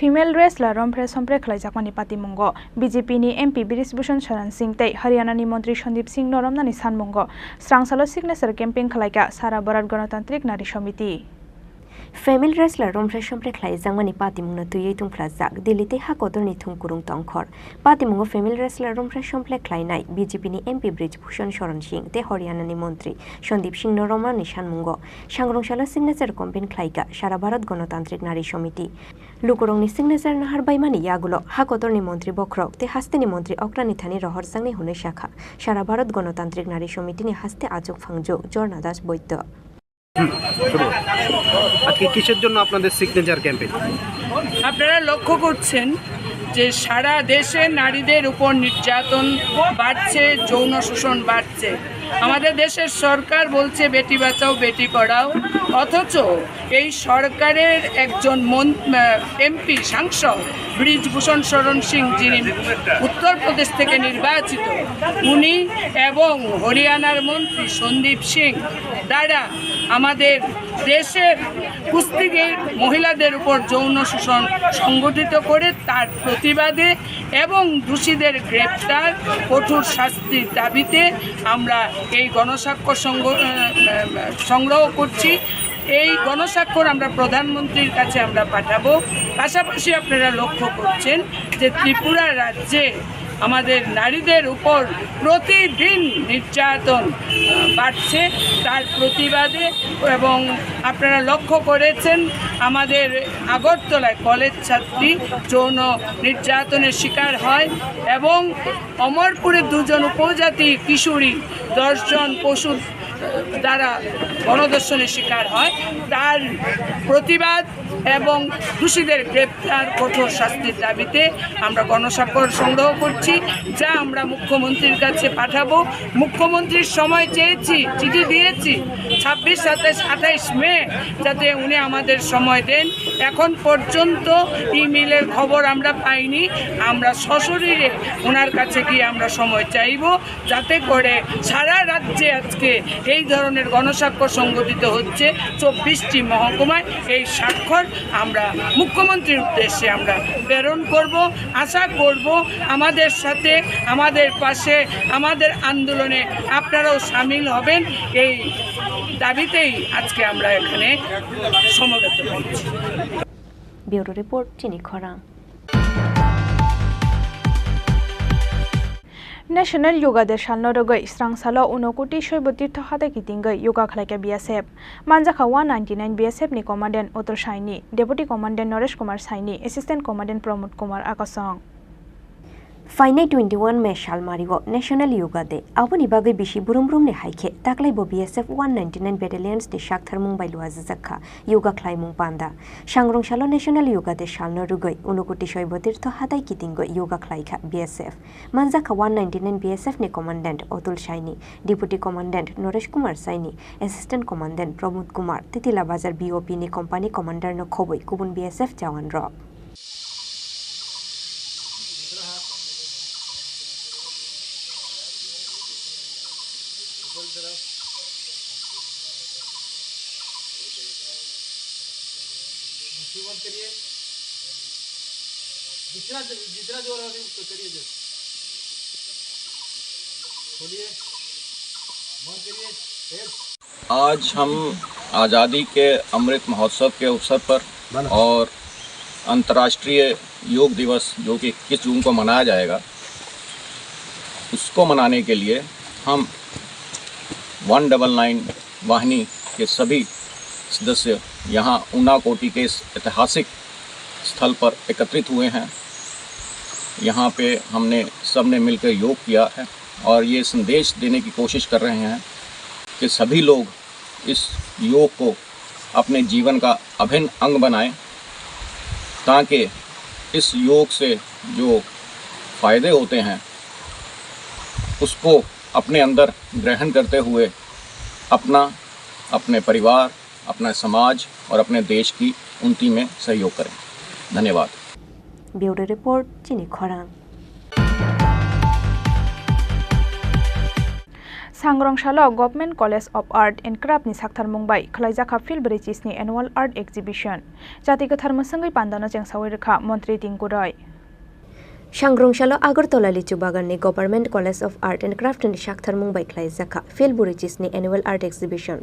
Female wrestler rompre sompre khlaijakmani patimungo B J P ni M P Brij Bhushan Saran Singh tei Haryana ni montri Sandeep Singh no romnani sanmungo srangsalo signature campaign khlaikha Sara Bharat Ganatantrik Nari Samiti. Female wrestler rompre sompre khlaijakmani patimungno twiwi tungphlajak Delhi tei ha kotorni thumkurung tongkhor. Patimungo female wrestler rompre sompre khlainai B J P ni M P Brij Bhushan Saran Singh tei Haryana ni montri Sandeep Singh no romnani sanmungo sangrungsalo signature campaign khlaikha Sara Bharat Ganatantrik Nari Samiti. Lukurokni signature nahar baimani yagulo ha kotorni montri bokhorok tei hasteni montri okrani thani rohorjaknai hwnwi sakha Sara Bharat Ganatantrik Nari Samiti ni haste achuk phangju Jorna Das Boitto. হুম, শুরু। আজকে কিসের জন্য আপনাদের signature campaign? আপনারা লক্ষ্য করছেন যে সারা দেশে নারীদের উপর নির্যাতন বাড়ছে, যৌন শোষণ বাড়ছে। আমাদের দেশের সরকার বলছে বেটি বাঁচাও, বেটি পড়াও, অথচ এই সরকারের একজন মন-, আহ, এমপি সাংসদ ব্রিজভূষণ শরণ সিং, যিনি উত্তরপ্রদেশ থেকে নির্বাচিত, উনি এবং হরিয়ানার মন্ত্রী সন্দীপ সিং তারা আমাদের দেশের কুস্তিগীর মহিলাদের উপর যৌন শোষণ সংগঠিত করে তার প্রতিবাদে এবং দোষীদের গ্রেপ্তার, কঠোর শাস্তির দাবিতে আমরা এই গণস্বাক্ষর সংগ-, আহ, আহ, সংগ্রহ করছি। এই গণস্বাক্ষর আমরা প্রধানমন্ত্রীর কাছে আমরা পাঠাবো। পাশাপাশি আপনারা লক্ষ্য করছেন যে ত্রিপুরা রাজ্যে আমাদের নারীদের উপর প্রতিদিন নির্যাতন, আহ, বাড়ছে, তার প্রতিবাদে। এবং আপনারা লক্ষ্য করেছেন, আমাদের আগরতলায় কলেজ ছাত্রী যৌন নির্যাতনের শিকার হয় এবং অমরপুরে দুজন উপজাতি কিশোরী দশ জন পশুর দ্বারা গণধর্ষণের শিকার হয়। তার প্রতিবাদ এবং দোষীদের গ্রেপ্তার, কঠোর শাস্তির দাবিতে আমরা গণস্বাক্ষর সংগ্রহ করছি, যা আমরা মুখ্যমন্ত্রীর কাছে পাঠাবো। মুখ্যমন্ত্রীর সময় চেয়েছি, চিঠি দিয়েছি ছাব্বিশ, সাতাশ, আঠাশ মে, যাতে উনি আমাদের সময় দেন। এখন পর্যন্ত ইমেইলের খবর আমরা পাইনি। আমরা সশরীরে ওনার কাছে গিয়ে আমরা সময় চাইব, যাতে করে সারা রাজ্যে আজকে এই ধরনের গণস্বাক্ষর সংগঠিত হচ্ছে। চব্বিশটি মহকুমায় এই স্বাক্ষর আমরা মুখ্যমন্ত্রীর উদ্দেশ্যে আমরা প্রেরণ করব। আশা করব আমাদের সাথে, আমাদের পাশে, আমাদের আন্দোলনে আপনারাও সামিল হবেন। এই দাবিতেই আজকে আমরা এখানে সমবেত হয়েছি। Bureau report, Chini Khorang. National Yoga Day salno rwgwi srangsalo Unokoti Soibo Tirtho hatai kitingwi yoga khlaikha B S F. Manjakha one ninety nine B S F ni Commandant Atul Saini, Deputy Commandant Noresh Kumar Saini, Assistant Commandant Pramod Kumar Akasong. Phainai twenty one May salmario National Yoga Day. Aboni bagwi bisi brum brumni hai khe taklai bo B S F one ninety nine Battalions ni saktharmung bai luajajak kha yoga khlaimung panda. Sangrungsalo National Yoga Day salno rwgwi Unokoti Soibo Tirtho hatai kitingwi yoga khlaikha B S F. Manjakha one ninety nine B S F ni Commandant Atul Saini, Deputy Commandant Noresh Kumar Saini, Assistant Commandant Pramod Kumar, Titila Bazar B O P ni company commander no khobwi kubun B S F jawan rok. आज हम आज़ादी के अमृत महोत्सव के अवसर पर और अंतर्राष्ट्रीय योग दिवस, जो कि इक्कीस जून को मनाया जाएगा, उसको मनाने के लिए हम वन डबल नाइन वाहिनी के सभी सदस्य यहाँ ऊनाकोटी के इस ऐतिहासिक स्थल पर एकत्रित हुए हैं। यहाँ पे हमने, सबने मिलकर योग किया है और ये संदेश देने की कोशिश कर रहे हैं कि सभी लोग इस योग को अपने जीवन का अभिन्न अंग बनाएं, ताकि इस योग से जो फ़ायदे होते हैं, उसको अपने अंदर ग्रहण करते हुए अपना, अपने परिवार, अपना समाज और अपने देश की उन्नति में सहयोग करें। धन्यवाद। Bureau Report, Chini Khorang. Sangrong salo Government College of Art and Craft ni sakthar mung bai khwlaijak kha Phil bwrwi chisni Annual Art Exhibition. Chati kwthar mwswngwi pandano chengsawi rwkha Montri Tinku Roy. Sangrong salo Agartala Lichu Bagan ni Government College of Art and Craft ni sakthar mung bai khwlaijak kha Phil bwrwi chisni Annual Art Exhibition.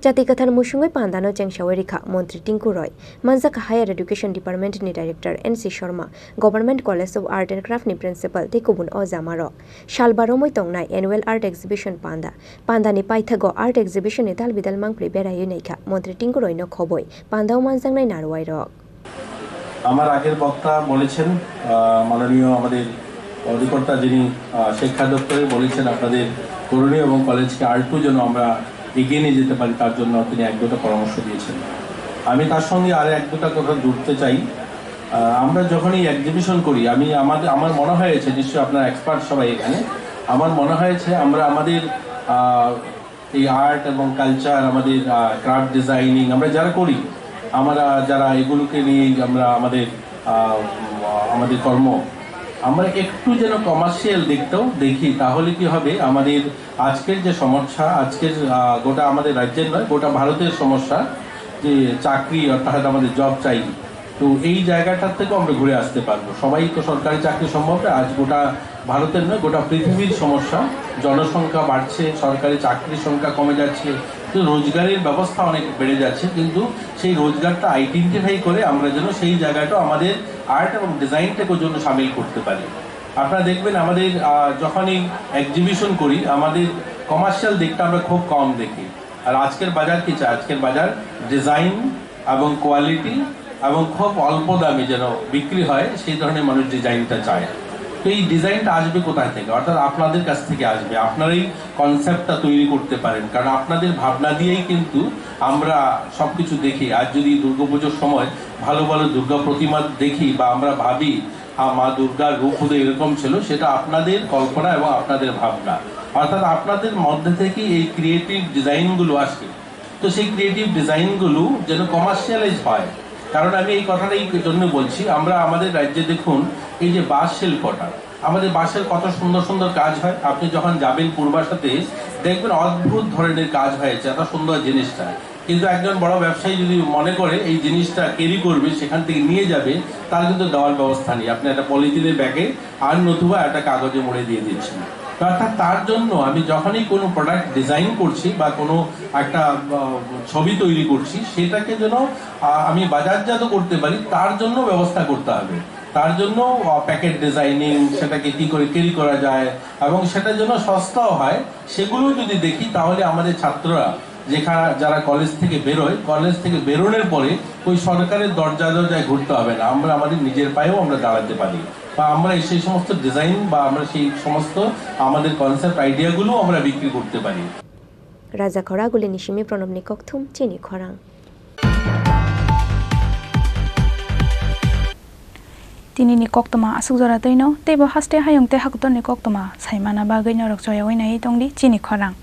Chati kwthar mwswngwi pandano chengsawi rwkha Montri Tinku Roy. Manjak kha Higher Education Department ni Director N C Sharma, Government College of Art and Craft ni Principal tei kubun o jamarok. Salba romwi tongnai Annual Art Exhibition panda. Pandani paithago Art Exhibition ni tal bidal mangpli beraiwi naikha Montri Tinku Roy no khoboi pandao manjaknai narwai rok. আমার আগের বক্তা বলেছেন, আহ, মাননীয় আমাদের অধিকর্তা যিনি, আহ, শিক্ষা দপ্তরে বলেছেন, আপনাদের করণীয় এবং কলেজকে আরেকটু যেন আমরা এগিয়ে নিয়ে যেতে পারি, তার জন্য তিনি এক দুটো পরামর্শ দিয়েছেন। আমি তার সঙ্গে আরো এক দুটো কথা জুড়তে চাই। আহ, আমরা যখন এই এক্সিবিশন করি, আমি আমাদের, আমার মনে হয়েছে, নিশ্চয়ই আপনারা এক্সপার্ট সবাই এখানে, আমার মনে হয়েছে আমরা আমাদের, আহ, এই আর্ট এবং কালচার, আমাদের, আহ, ক্রাফট ডিজাইনিং আমরা যারা করি, আমরা যারা এগুলোকে নিয়ে আমরা আমাদের, আহ, আমাদের কর্ম, আমরা একটু যেন কমার্শিয়াল দিকটাও দেখি, তাহলে কি হবে, আমাদের আজকের যে সমস্যা, আজকের, আহ, গোটা আমাদের রাজ্যের নয়, গোটা ভারতের সমস্যা যে চাকরি, অর্থাৎ আমাদের জব চাই, তো এই জায়গাটার থেকেও আমরা ঘুরে আসতে পারবো। সবাই তো সরকারি চাকরি সম্ভব নয়। আজ গোটা ভারতের নয়, গোটা পৃথিবীর সমস্যা। জনসংখ্যা বাড়ছে, সরকারি চাকরির সংখ্যা কমে যাচ্ছে, তো রোজগারের ব্যবস্থা অনেক বেড়ে যাচ্ছে, কিন্তু সেই রোজগারটা আইডেন্টিফাই করে আমরা যেন সেই জায়গাটা আমাদের আর্ট এবং ডিজাইনটাকে জন্য সামিল করতে পারি। আপনারা দেখবেন আমাদের, আহ, যখন এই এক্সিবিশন করি, আমাদের কমার্শিয়াল দিকটা আমরা খুব কম দেখি। আর আজকের বাজার কি চায়? আজকের বাজার ডিজাইন এবং কোয়ালিটি এবং খুব অল্প দামে যেন বিক্রি হয়, সেই ধরনের মানুষ ডিজাইনটা চায়। তো এই ডিজাইনটা আসবে কোথায় থেকে? অর্থাৎ আপনাদের কাছ থেকে আসবে, আপনারাই কনসেপ্টটা তৈরি করতে পারেন, কারণ আপনাদের ভাবনা দিয়েই কিন্তু আমরা সব কিছু দেখি। আজ যদি দুর্গাপুজোর সময় ভালো ভালো দুর্গা প্রতিমা দেখি বা আমরা ভাবি, হ্যাঁ, মা দুর্গার রূপ বোধহয় এরকম ছিল, সেটা আপনাদের কল্পনা এবং আপনাদের ভাবনা। অর্থাৎ আপনাদের মধ্যে থেকে এই ক্রিয়েটিভ ডিজাইনগুলো আসে। তো সেই ক্রিয়েটিভ ডিজাইনগুলো যেন কমার্শিয়ালাইজ হয়। কারণ আমি এই কথাটা এই জন্য বলছি, আমরা আমাদের রাজ্যে দেখুন, এই যে বাঁশ শিল্পটা, আমাদের বাঁশের কত সুন্দর সুন্দর কাজ হয়। আপনি যখন যাবেন পূর্বাশাতে, দেখবেন অদ্ভুত ধরনের কাজ হয়েছে, এত সুন্দর জিনিসটা। কিন্তু একজন বড় ব্যবসায়ী যদি মনে করে এই জিনিসটা ক্যারি করবে, সেখান থেকে নিয়ে যাবে, তার কিন্তু দেওয়ার ব্যবস্থা নেই। আপনি একটা পলিথিনের ব্যাগে আর নতুবা একটা কাগজে মুড়ে দিয়ে দিচ্ছেন। অর্থাৎ তার জন্য আমি যখনই কোনো প্রোডাক্ট ডিজাইন করছি বা কোনো একটা, আহ, ছবি তৈরি করছি, সেটাকে যেন, আহ, আমি বাজারজাত করতে পারি, তার জন্য ব্যবস্থা করতে হবে। তার জন্য, আহ, প্যাকেট ডিজাইনিং, সেটাকে কি করে ক্যারি করা যায় এবং সেটা যেন সস্তাও হয়, সেগুলো যদি দেখি, তাহলে আমাদের ছাত্ররা যেখা-, যারা কলেজ থেকে বেরোয়, কলেজ থেকে বেরোনোর পরে ওই সরকারের দরজা দরজায় ঘুরতে হবে না, আমরা আমাদের নিজের পায়েও আমরা দাঁড়াতে পারি, বা আমরা এই সেই সমস্ত ডিজাইন বা আমরা সেই সমস্ত আমাদের কনসেপ্ট আইডিয়াগুলো আমরা বিক্রি করতে পারি। Raja Khoraguli ni simi Pranobni kokthum chini khorang. Tinini koktwma aswk jora twino, teibo haste hayung tei hakotorni koktwma saimana bagwi norok choyaui naiwi tongdi chini khorang.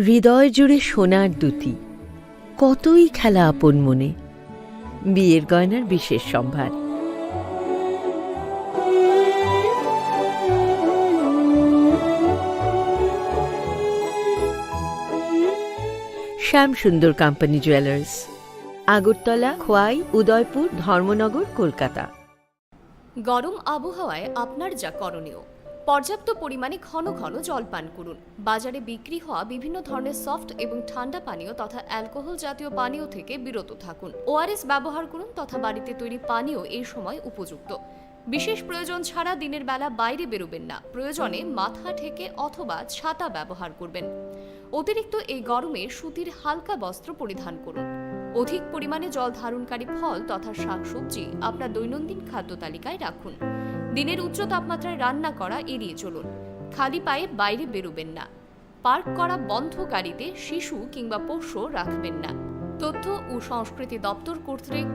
হৃদয় জুড়ে সোনার দ্যুতি, কতই খেলা আপন মনে। বিয়ের গয়নার বিশেষ সম্ভার। শ্যাম সুন্দর কোম্পানি জুয়েলার্স, আগরতলা, খোয়াই, উদয়পুর, ধর্মনগর, কলকাতা। গরম আবহাওয়ায় আপনার যা করণীয়, পর্যাপ্ত পরিমাণে ঘন ঘন জল পান করুন। বাজারে বিক্রি হওয়া বিভিন্ন ধরনের সফট এবং ঠান্ডা পানীয় তথা অ্যালকোহল জাতীয় পানীয় থেকে বিরত থাকুন। ওআরএস ব্যবহার করুন তথা বাড়িতে তৈরি পানীয় এই সময় উপযুক্ত। বিশেষ প্রয়োজন ছাড়া দিনের বেলা বাইরে বেরোবেন না। প্রয়োজনে মাথা ঢেকে অথবা ছাতা ব্যবহার করবেন। অতিরিক্ত এই গরমে সুতির হালকা বস্ত্র পরিধান করুন। অধিক পরিমাণে জল ধারণকারী ফল তথা শাকসবজি আপনার দৈনন্দিন খাদ্য তালিকায় রাখুন। দিনের উচ্চ তাপমাত্রায় রান্না করা এড়িয়ে চলুন। খালি পায়ে বাইরে বেরোবেন না। পার্ক করা বন্ধ গাড়িতে শিশু কিংবা পোষ্য রাখবেন না। তথ্য ও সংস্কৃতি দপ্তর কর্তৃক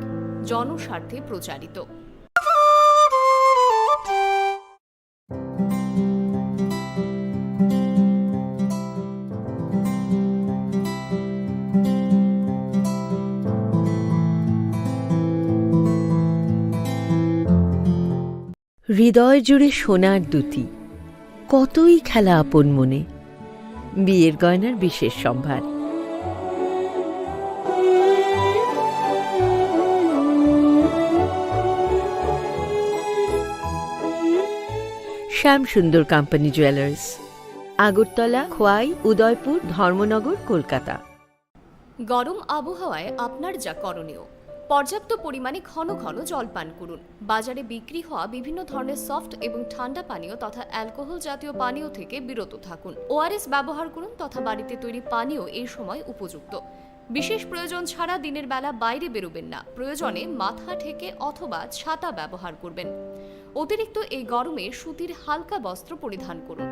জনস্বার্থে প্রচারিত। হৃদয় জুড়ে সোনার দ্যুতি, কতই খেলা আপন মনে। বিয়ের গয়নার বিশেষ সম্ভার। শ্যাম সুন্দর কোম্পানি জুয়েলার্স, আগরতলা, খোয়াই, উদয়পুর, ধর্মনগর, কলকাতা। গরম আবহাওয়ায় আপনার যা করণীয়, পর্যাপ্ত পরিমাণে ঘন ঘন জল পান করুন। বাজারে বিক্রি হওয়া বিভিন্ন ধরনের সফট এবং ঠান্ডা পানীয় তথা অ্যালকোহল জাতীয় পানীয় থেকে বিরত থাকুন। ওআরএস ব্যবহার করুন তথা বাড়িতে তৈরি পানীয় এই সময় উপযুক্ত। বিশেষ প্রয়োজন ছাড়া দিনের বেলা বাইরে বেরোবেন না। প্রয়োজনে মাথা ঢেকে অথবা ছাতা ব্যবহার করবেন। অতিরিক্ত এই গরমে সুতির হালকা বস্ত্র পরিধান করুন।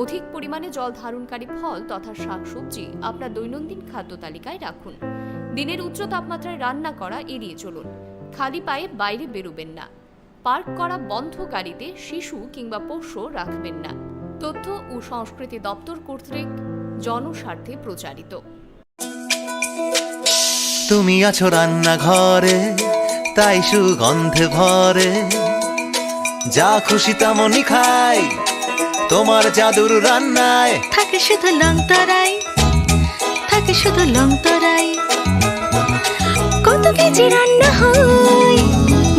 অধিক পরিমাণে জল ধারণকারী ফল তথা শাকসবজি আপনার দৈনন্দিন খাদ্য তালিকায় রাখুন। দিনের উচ্চ তাপমাত্রায় রান্না করা এড়িয়ে চলুন। খালি পায়ে বাইরে বেরোবেন না। পার্ক করা বন্ধ গাড়িতে শিশু কিংবা পোষ্য রাখবেন না। তথ্য ও সংস্কৃতি দপ্তর কর্তৃক জনস্বার্থে প্রচারিত। তুমি আছো রান্নাঘরে, তাই সুগন্ধে ভরে। যা খুশি তেমনই খাই, তোমার জাদুর রান্নায়। থাকে শুধু লং তরাই, থাকে শুধু লং তরাই। কত কেজি রান্না হয়,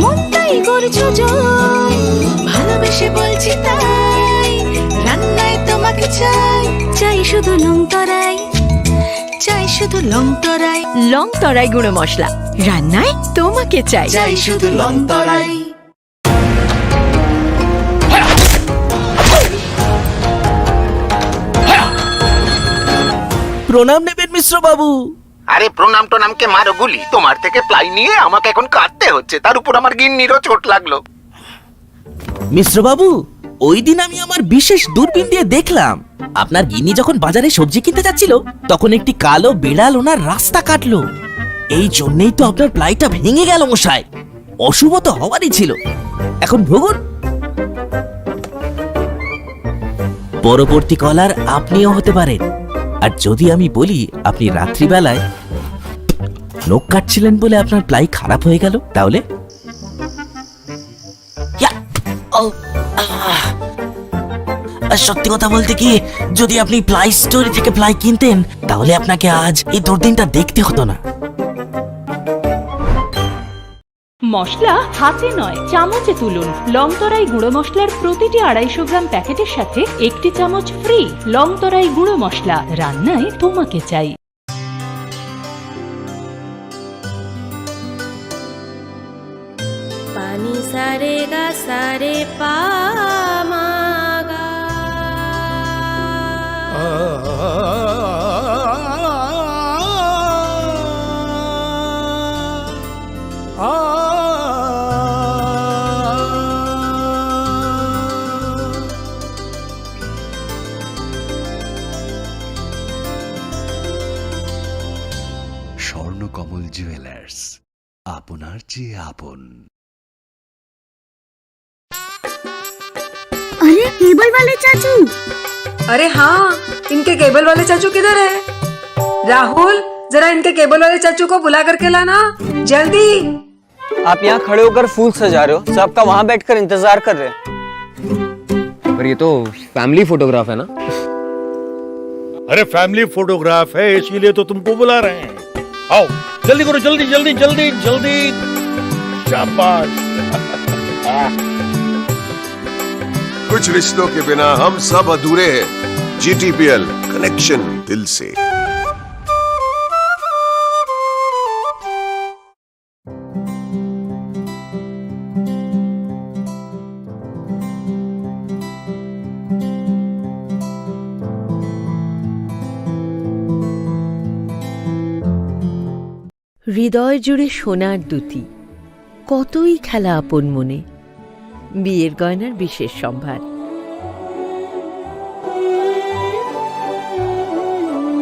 মনটাই করছো জয়। ভালোবেসে বলছি তাই, রান্নায় তোমাকে চাই। চাই শুধু লং তরাই, চাই শুধু লং তরাই। লং তরাই গুঁড়ো মশলা, রান্নায় তোমাকে চাই। চাই শুধু লং তরাই। প্রণাম নেবেন মিশ্র বাবু। আরে প্রণাম টনামকে মারো গুলি, তোমার থেকে প্লাই নিয়ে আমাকে এখন কাঁদতে হচ্ছে, তার উপর আমার গিন্নিরও চোট লাগলো। মিশ্র বাবু, ওই দিন আমি আমার বিশেষ দূরবীন দিয়ে দেখলাম, আপনার গিন্নি যখন বাজারে সবজি কিনতে যাচ্ছিল, তখন একটি কালো বিড়াল ওনার রাস্তা কাটলো। এই জন্যই তো আপনার প্লাইটা ভেঙে গেল মশাই। অশুভ তো হওয়ারই ছিল। এখন ভুগুন। পরবর্তী কলার আপনিও হতে পারেন। আর যদি আমি বলি আপনি রাত্রিবেলায় নখ কাটছিলেন বলে আপনার প্লাই খারাপ হয়ে গেল, তাহলে? ইয়া! ও, আহ! আর সত্যি কথা বলতে কি, যদি আপনি প্লাই স্টোরি থেকে প্লাই কিনতেন, তাহলে আপনাকে আজ এই দুর্দিনটা দেখতে হতো না। মশলা হাতে নয়, চামচে তুলুন। লং তরাই গুঁড়ো মশলার প্রতিটি আড়াইশো গ্রাম প্যাকেটের সাথে একটি চামচ ফ্রি। লং তরাই গুঁড়ো মশলা, রান্নায় তোমাকে চাই। Pani sa re ga sa re pa ma ga. Swarnakamal jewellers, আপনার চেয়ে আপন। अरे, केबल वाले चाचू। अरे हाँ, इनके केबल वाले चाचू किधर है? राहुल, जरा इनके केबल वाले चाचू को बुला करके लाना, जल्दी। आप यहाँ खड़े होकर फूल सजा रहे हो, सबका वहाँ बैठकर इंतजार कर रहे हैं। पर ये तो फैमिली फोटोग्राफ है ना? अरे, फैमिली फोटोग्राफ है, इसीलिए तो तुमको बुला रहे हैं। आओ, जल्दी करो, जल्दी, जल्दी, जल्दी, जल्दी। शाबाश। कुछ रिश्तों के बिना हम सब अधूरे हैं। जीटीपीएल, कनेक्शन दिल से। হৃদয় জুড়ে সোনার দুতি, কতই খেলা আপন মনে। বিয়ের গয়নার বিশেষ সম্ভার।